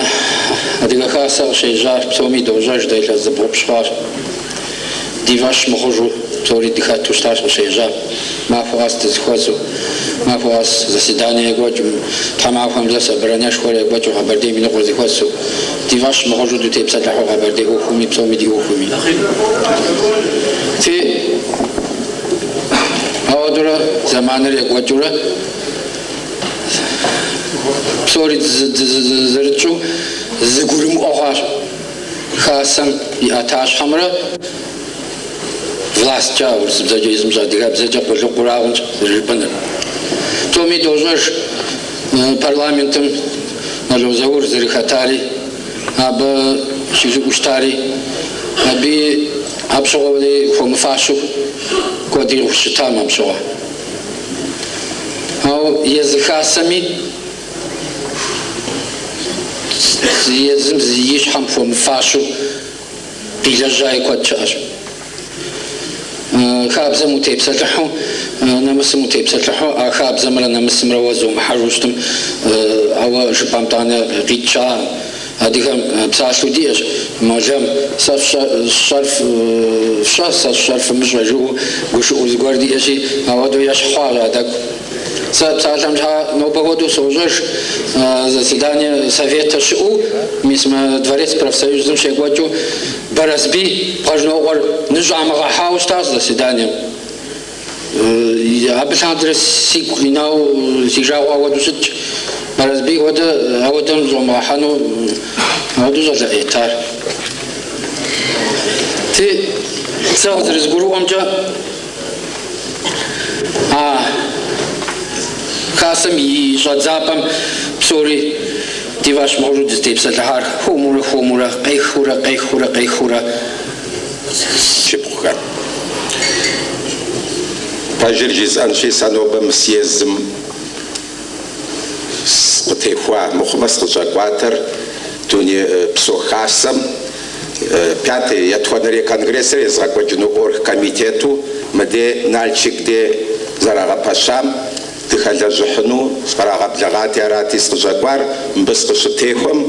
Адыгэ Хасэ къыщежьар псоми дощӏэж, дэ илъэс зыбгъупщӏ хъуащ. Ди фӏэщ мыхъужу псори дыхэту щытащ къыщежьам. Махуэ къэс дызэхуэзэу, махуэ къэс заседание екӏуэкӏыу, тхьэмахуэм зэ собранэшхуэр екӏуэкӏыу Къэбэрдейм и ныкъуэр зэхуэсу. Ди фӏэщ мыхъужу дытепсэлъыхьу Къэбэрдей ӏуэхуми, псоми ди ӏуэхуми. Ти, ауэдурэ зэманыр екӏуэкӏыурэ псори зэрытщӏу зэгурымыӏуэ хъуащ Хасэм и ӏэтащхьэмрэ власткӏэ, урысыбзэкӏэ езым адыгэбзэкӏэ къулыкъура хъунщ зэрыжыпӏэныр. Псоми дощӏэж парламентым Нало Заур зэрыхэтари, абы щыжиӏэу щытари, абы апщыгъуэри хуэмыфащэу куэди къыхущытам апщыгъуэ. Ауэ езы Хасэми езым и щхьэм хуэмыфащэу къилэжьаи куэд щыӏэщ. Хабзэм утепсэлъыхьу, нэмысым утепсэлъыхьу, а хабзэмрэ нэмысымрэ уэ зомыхьэжу щытым, ауэ жыпӏэм тӏанэ къикӏ щыӏэкъым. Адыгэм псалъэу диӏэщ, молэм сэ сщӏэр фщӏэ, сэ сщӏэр фымыщӏэ жыӏэу гушыӏэу зыгуэр диӏэщи, ауэдэу ещхь хъуащ а тӏэкӏу. Сэ псалъэм щхьа нобэ хуэдэу сощӏэж, заседание совета щыӏэу, мис мы дворец профсоюзым щекӏуэкӏыу Барэсбий Бгъэжьнокъуэр ныщӏамыгъэхьауэ щытащ заседанием. Абы лъандэрэ сигу къинауэ си жагъуэ ауэдэу щытщ. Барэсбий хуэдэ ауэдэм щӏомыгъэхьэну ауэдэу щӏалэ ӏейт ар. Ти, сэ къызэрызгурыӏуэмкӏэ, а Хасэм и щӏэдзапӏэм псори ди фӏэщ мыхъужу дызытепсэлъыхьар хуэмурэ, хуэмурэ, къехыурэ, къехыурэ, къехыурэ. Шыпхъухэр. Пэжыр жысӏэнщи, сэ нобэ мы съездым къытехуа мыхъумэ сыкъыщӏэкӏуатэр Дунейпсо Хасэм пятый етхуанэрей конгрессыр езыгъэкӏуэкӏыну оргкомитету мыдей Налшык де зэрагъэпэщам дыхэлэжьыхьыну сыкърагъэблэгъати, арати сыкъыщӏэкӏуар, мыбы сыкъыщытехуэм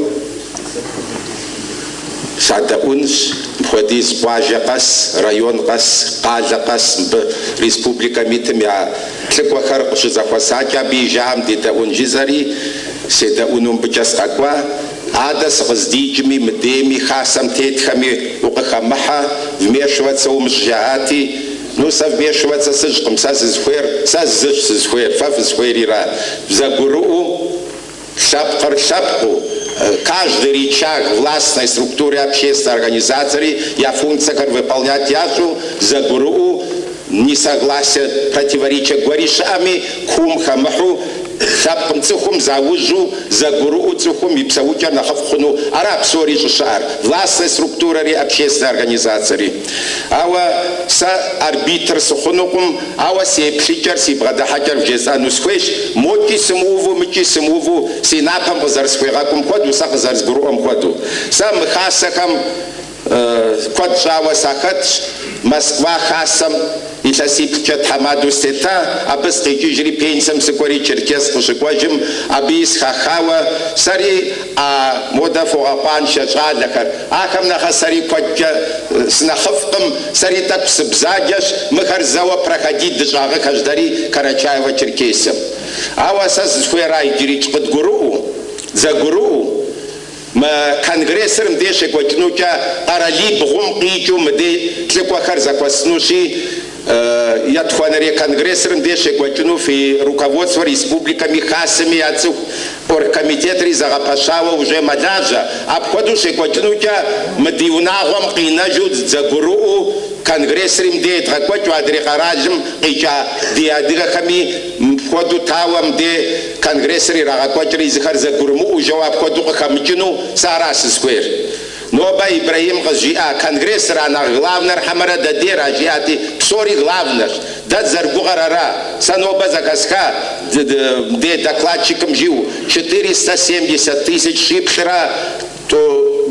садэӏунщ, мыпхуэдиз къуажэ къэс, район къэс, къалэ къэс мыбы республикэм итым я лӏыкӏуэхэр къыщызэхуэсакӏэ абы и жаӏэм дедэӏун жысӏэри, седэӏуну мыбыкӏэ сыкъэкӏуа. Адэ сыкъыздикӏми, мыдейми, хасэм тетхэми укъыхэмыхьэ, вмешиваться умыщӏ жаӏати, ну сэ вмешиваться сыщӏкъым, сэ сызыхуейр, сэ зыщ сызыхуейр, фэ фызыхуейрира. Зэгурыӏуэу, лъэпкъыр лъэпкъыу, каждый рычаг властной структуры общественной организации я функциехэр выполнять ящӏу, зэгурыӏуэу, несогласие, противоречие гуэри щыӏэми, куум хэмыхьу, лъэпкъым цӏыхум заужьу, зэгурыӏуэу цӏыхум и псэукӏэр нэхъыфӏ хъуну, ара псори щӏыщыӏэр, властной структурэри, общественной организациери. Ауэ сэ арбитр сыхъунукъым, ауэ си еплъыкӏэр, си бгъэдыхьэкӏэр вжесӏэну схуейщ, мокӏи сымыуву, мыкӏи сымыуву, си напэм къызэрысхуегъэкӏум хуэдэу, сэ къызэрызгурыӏуэм хуэдэу. Сэ мы хасэхэм куэд щӏауэ сахэтщ, Москва хасэм илъэсиплӏкӏэ тхьэмадэу сытета, абы сыкъикӏыжри пенсэм сыкӏуэри Черкесск къыщыкӏуэжым, абыи схахауэ, сэри а модэ фогъэкъуаншэ щӏалэхэр. Ахэм нэхъэ сэри куэдкӏэ сынэхъыфӏкъым, сэри тӏэкӏу сыбзаджэщ, мыхэр зэуэ проходить дыщӏагъыхэщ дэри Карачаево-Черкесием. Ауэ сэ сызыхуейра иджырикӏ къыдгурыӏуэу, зэгурыӏуэу, мы конгрессыр мыдей щекӏуэкӏынукӏэ къэралибгъум къикӏыу мыдей лӏыкӏуэхэр зэхуэсынущи, етхуанэрей конгрессыр мыдей щекӏуэкӏыну фи руководство республикэми хасэми я цӏыху оргкомитетри зэгъэпэщауэ уже мэлажьэ. Апхуэдэу щекӏуэкӏынукӏэ мы ди унагъуэм къинэжу зэгурыӏуэу конгрессри мыдей едгъэкӏуэкӏыу адрей къэралым къикӏа ди адыгэхэми мыпхуэдэу тауэ мыдей конгрессыр ирагъэкӏуэкӏри зыхэр зэгурымыӏуэу жэуэ апхуэдэу къыхэмыкӏыну сэ ара сызыхуейр. Нобэ Ибрэхьим къызжиӏа конгрессыр а нэхъ главнэр хьэмэрэ дэдейра жиӏати, псори главнэщ. Дэ зэрыгугъэр ара. Сэ нобэ зэхэсха мыдей докладчикым жиӏэу 470 тысяч щиплӏрэ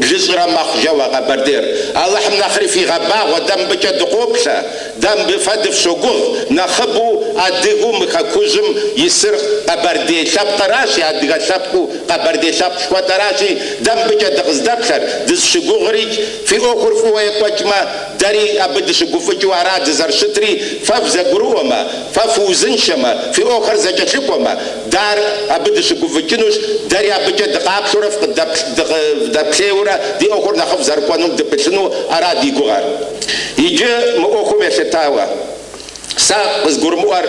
блыщӏрэ мэхъу жэуэ Къэбэрдейр. Алыхьым нэхъри фигъэбагъуэ, дэ мыбыкӏэ дыкъоплъэ, дэ мыбы фэ дыфщогугъ, нэхъыбэу адыгэу мы хэкужьым исыр къэбэрдей лъэпкъращи, адыгэ лъэпкъыу къэбэрдей лъэпкъ жыхуэтӏэращи, дэ мыбыкӏэ дыкъыздэплъэр, дызыщыгугърикӏ, фи ӏуэхур фӏыуэ екӏуэкӏмэ, дэри абы дыщыгуфӏыкӏыу ара дызэрыщытри, фэ фызэгурыӏуэмэ, фэ фыузыншэмэ, фи ӏуэхухэр зэкӏэлъыкӏуэмэ, дэ ар абы дыщыгуфӏыкӏынущ, дэри абыкӏэ дыкъаплъэурэ фыкъыдэплъейуэрэ ди ӏуэхур нэхъыфӏ зэрыкӏуэнум дыпылъыну ара ди гугъэр. Иджы мы ӏуэхум елъытауэ, сэ къызгурымыӏуэр,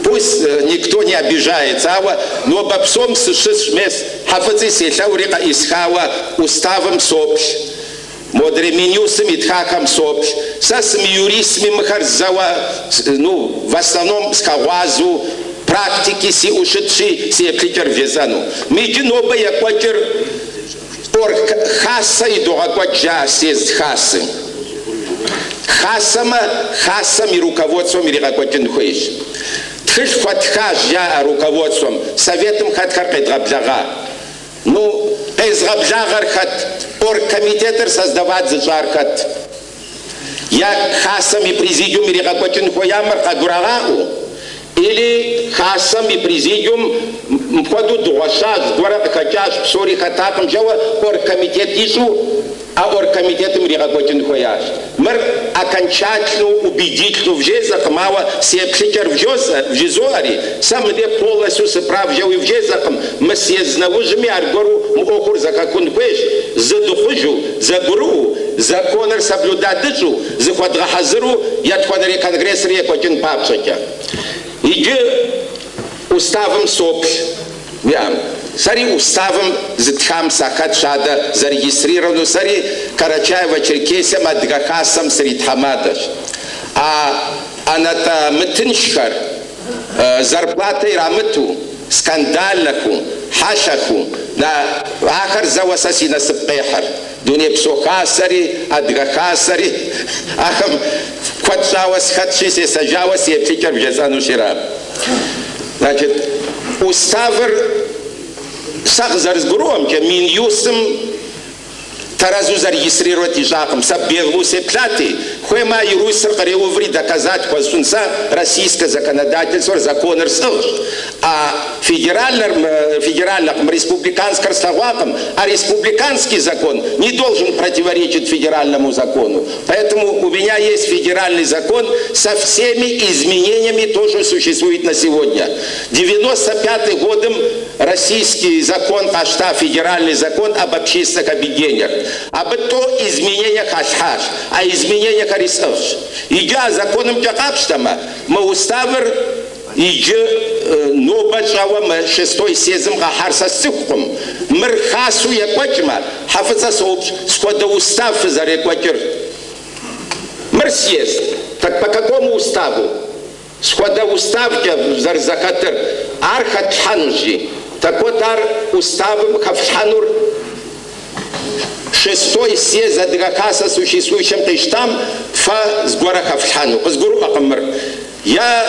пусть никто не обижается, ауэ нобэ псом сыщысщ, мес, Хьэфӏыцӏи селъэӏури къеӏысхауэ уставым соплъ. Модрей Минюстым итхахэм соплъ. Сэ сымыюристми мыхэр зэуэ, ну, в основном схэгъуазэу практики сиӏэу щытщи, си еплъыкӏэр вжесӏэну. Мы иджы нобэ екӏуэкӏыр орг хасэ идогъэкӏуэкӏ жаӏэ съезд хасы. Хасэмэ, хасэм и руководством иригъэкӏуэкӏын хуейщ. Тхылъ хуэтхащ жаӏэ руководством, советым хэтхэр къедгъэблэгъа. Ну, къезгъэблагъэр хэт? Оргкомитетыр создавать зыщӏар хэт? Я хасэм и президиум иригъэкӏуэкӏын хуеямэр къагурагъаӏуэу? Или хасэм и президиум мыпхуэдэу дыгъуэщащ, зыгуэрэ къыхэкӏащ, псори хэтакъым жэуэ оргкомитет ищӏу, а оргкомитетым иригъэкӏуэкӏын хуеящ. Мыр окончательно убедительно вжесӏэкъым, ауэ си еплъыкӏэр вжызоӏэри, сэ мыдей полностью сыправ жэуи вжесӏэкъым, мы съезд нэужьми аргуэру мы ӏуэхур зэхэхун хуейщ, зы дыхъужу, зэгурыӏуэу, законыр соблюдать дыщӏу, зыхуэдгъэхьэзыру етхуанэрей конгрессыр екӏуэкӏын папщӏэкӏэ. Иджы уставым соплъ. Сэри уставым зытхам сахэтщ адэ зарегистрированную, сэри Карачаево-Черкесием Адыгэ Хасэм сритхьэмадэщ. А ӏэнатӏэ мытыншхэр зарплатэ ирамыту, скандальнэху, хьэлъэху, ахэр зэуэ сэ си насып къехьэр. Дунейпсо хасэри, адыгэ хасэри, ахэм куэд щӏауэ схэтщи, сесэжауэ си еплъыкӏэр вжесӏэнущ ира. Значит, уставыр сэ къызэрызгурыӏуэмкӏэ, Минюстым тэрэзу зарегистрировать ищӏакъым. Сэ беглу сеплъати, хуеймэ юристыр къреуври доказать хуэсщӏын. Сэ российское законодательство, законыр сӏыгъщ. А федеральнэр, федеральнэкъым, республиканскэр слъэгъуакъым. А республиканский закон не должен противоречить федеральному закону. Поэтому у меня есть федеральный закон со всеми изменениями, тоже существует на сегодня. 95 годом российский закон къащта, федеральный закон об общественных объединениях. Абы то изменения халъхьащ, а изменениехэри сӏыгъщ. Иджы а законымкӏэ къапщтэмэ, мы уставыр иджы нобэ щӏэуэ мы шестой съездым къахьар сэ сцӏыхукъым. Мыр хасэу екӏуэкӏмэ, Хьэфӏыцӏэ соупщӏ, схуэдэ устав фызэрекӏуэкӏыр? Мыр съезд. Так по какому уставу? Схуэдэ уставкӏэ зэрызэхэтыр? Ар хэтлъхьэнущи. Так вот ар уставым хэфлъхьэнур шестой съезд Адыгэ Хасэ существующем къищтам фэ зыгуэрэ хэфлъхьэну. Къызгурыӏуэкъым мыр. Я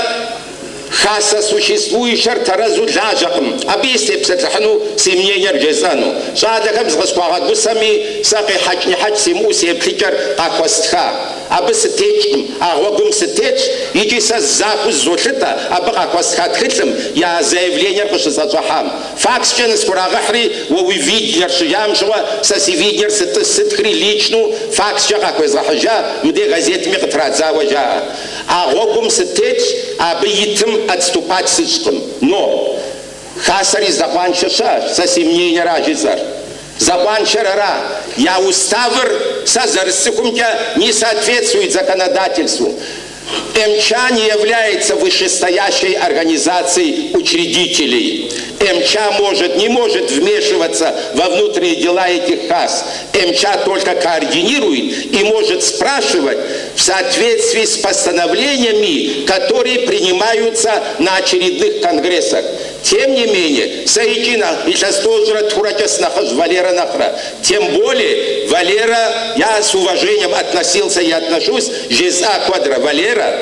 хасэ существующэр тэрэзу лажьэкъым. Абы и сытепсэлъыхьыну си мнениер жесӏэну. Щӏалэхэм зыкъысхуагъэгусэми, сэ къехьэкӏ-нехьэкӏ симыӏэу си еплъыкӏэр къахуэстха. Абы сытекӏкъым, а гъуэгум сытетщ, икӏи сэ захуэу зызолъытэ абы къахуэстха тхылъым я заявлениер къыщысӏэщӏыхьам. Факскӏэ нысхурагъэхьри, уэ уи видениер щыжам щыгъуэ, сэ си видениер сытхри личну факскӏэ къахуезгъэхьыжа, мыдей газетми къытрадзауэ жаӏэ. А гъуэгум сытетщ, абы итым отступать сыщӏкъым. Но хасэри здэкъуаншэ щыӏэщ, сэ си мнениера жысӏэр. Зэкъуаншэр ара? Я уставыр сэ зэрысцӏыхумкӏэ не соответствует законодательству. МЧА не является вышестоящей организацией учредителей. МЧА не может вмешиваться во внутренние дела этих хас. МЧА только координирует и может спрашивать в соответствии с постановлениями, которые принимаются на очередных конгрессах. Тем не менее, Саикина, и сейчас тоже Валера нэхърэ. Тем более, Валера, я с уважением относился и отношусь, жеза квадра Валера,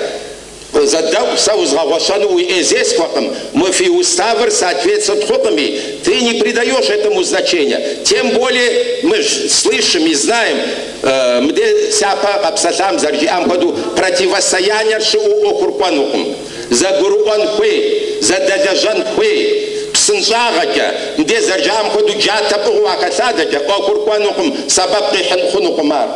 Зэдэӏу, сэ узгъэгъуэщэну уи ӏей зесхуэкъым, мы фи уставыр соответствовать хъукъыми, ты не придаешь этому значения. Тем более мы ж слышим и знаем, мыдей сяпэ къэпсэлъам зэрыжиӏам хуэдэу противостояниер щыӏэу ӏуэхур кӏуэнукъым. Зэгурыӏуэн хуей, зэдэлэжьэн хуей, псынщӏагъэкӏэ, мыдей зэрыжаӏэм хуэдэу джатэ пӏыгъыу уахэлъадэкӏэ, ӏуэхур кӏуэнукъым, сэбэп къихьын хъунукъым ар.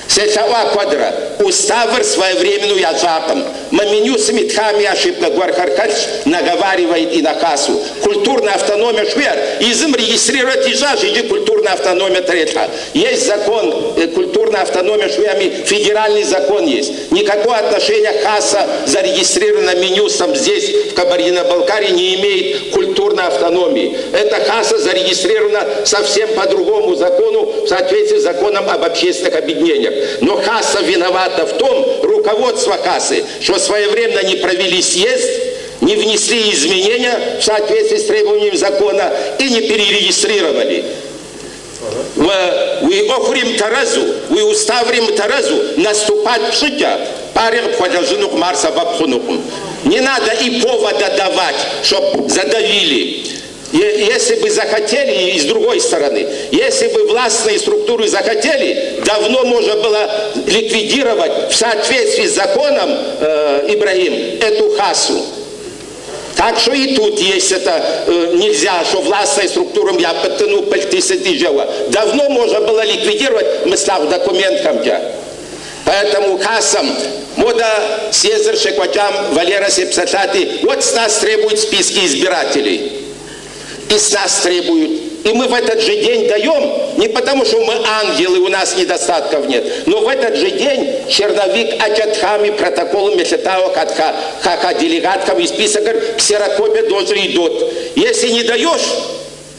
Селъэӏуа куэдрэ, уставыр своевременну ящӏакъым. Мы Минюстым итхами ошибкэ гуэрхэр хэлъщ, наговаривает и на Хасу. Культурная автономия жыхуиӏэр, езым регистрировать ищӏащ, иджы культурная автономия трелъхьэ. Есть закон, культурная автономия жыхуиӏэми федеральный закон есть. Никакого отношения Хаса, зарегистрирована Минюстом здесь, в Кабардино-Балкарии, не имеет культурной автономии. Эта Хаса зарегистрирована совсем по другому закону, в соответствии с законом об общественных объединениях. Но Хаса виновата в том, руководство Хасы, что своевременно не провели съезд, не внесли изменения в соответствии с требованиями закона и не перерегистрировали. Уи ӏуэхури мытэрэзу, уи уставри мытэрэзу наступать пщӏыкӏэ, пари къыпхуэлэжьынукъым, ар сэбэп хъунукъым. Не надо и повода давать, чтоб задавили. Если бы захотели, и с другой стороны, если бы властные структуры захотели, давно можно было ликвидировать в соответствии с законом, Ибрагим, эту хасу. Так что и тут есть это, нельзя, что властные структуры я подтяну пальтисетижева. Давно можно было ликвидировать, мы слав документам. Поэтому хасам, мода съездр щекӏуэкӏам Валера сепсэлъати, вот с нас требуют списки избирателей. И с нас требуют. И мы в этот же день даем, не потому что мы ангелы, у нас недостатков нет, но в этот же день черновик ачатхами, протоколом елъытауэ хаха делегаткам и список ксерокопия тоже идет. Если не даешь,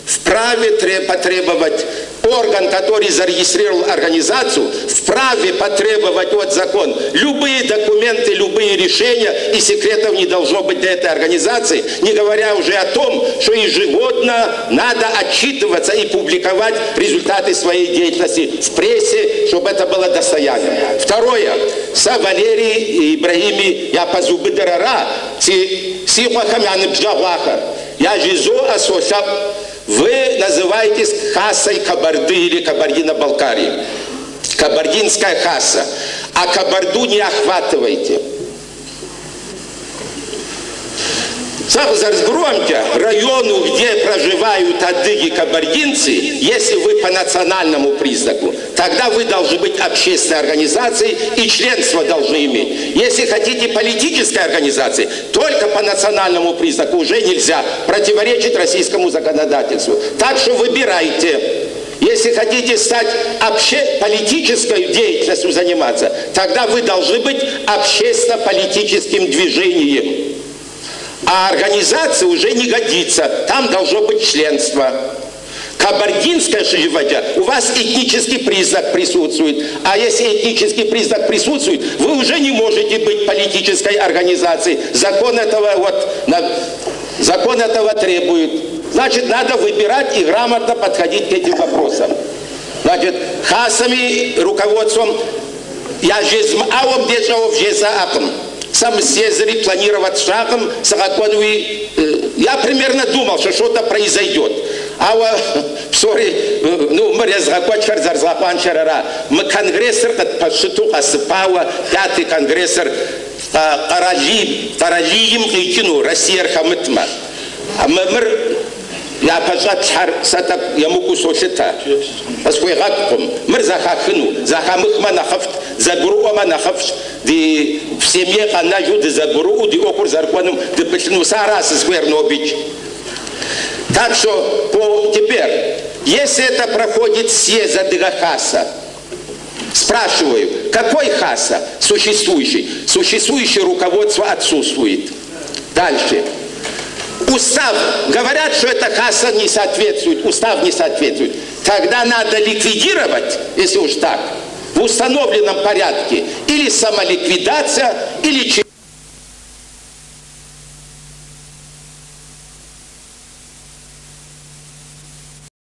вправе потребовать орган, который зарегистрировал организацию, вправе потребовать от закон любые документы, любые решения, и секретов не должно быть для этой организации, не говоря уже о том, что ежегодно надо отчитываться и публиковать результаты своей деятельности в прессе, чтобы это было достоянием. Второе. Сэ Валерий Ибрагими япэзубыдыр ара, си къуэхэм я ныбжьэгъуахэр. Я жизоӏэ солъэӏу. Вы называетесь Хасой Кабарды или Кабардино-Балкарии. Кабардинская Хаса. А Кабарду не охватывайте. Району, где проживают адыги кабардинцы, если вы по национальному признаку, тогда вы должны быть общественной организацией и членство должны иметь. Если хотите политической организации, только по национальному признаку уже нельзя, противоречит российскому законодательству. Так что выбирайте. Если хотите стать политической деятельностью заниматься, тогда вы должны быть общественно-политическим движением. А организация уже не годится, там должно быть членство. Кабардинская шижевадя, у вас этнический признак присутствует. А если этнический признак присутствует, вы уже не можете быть политической организацией. Закон этого, вот, закон этого требует. Значит, надо выбирать и грамотно подходить к этим вопросам. Значит, хасами, руководством, я жезмаом дежавов жезааком. Сам съездили планировать шагом, я примерно думал, что что-то произойдет. А сори, ну, мы мы конгрессор, подшиту осыпала, пятый конгрессор, Каралием Кикину, Россия Хамытма. А мы я пожат сатак ямуку солита. Асхуегаккум. Мыр захахыну, захамыхма нахафт, загуруама нахафт. Ди в семье канажу ди загуру, ди окур заркванум, ди петлну сарас сквернобич. Так что по теперь, если это проходит съезд Адыга Хаса, спрашиваю, какой Хаса существующий? Существующее руководство отсутствует. Дальше. Устав. Говорят, что это Хаса не соответствует, устав не соответствует. Тогда надо ликвидировать, если уж так, в установленном порядке. Или самоликвидация, или...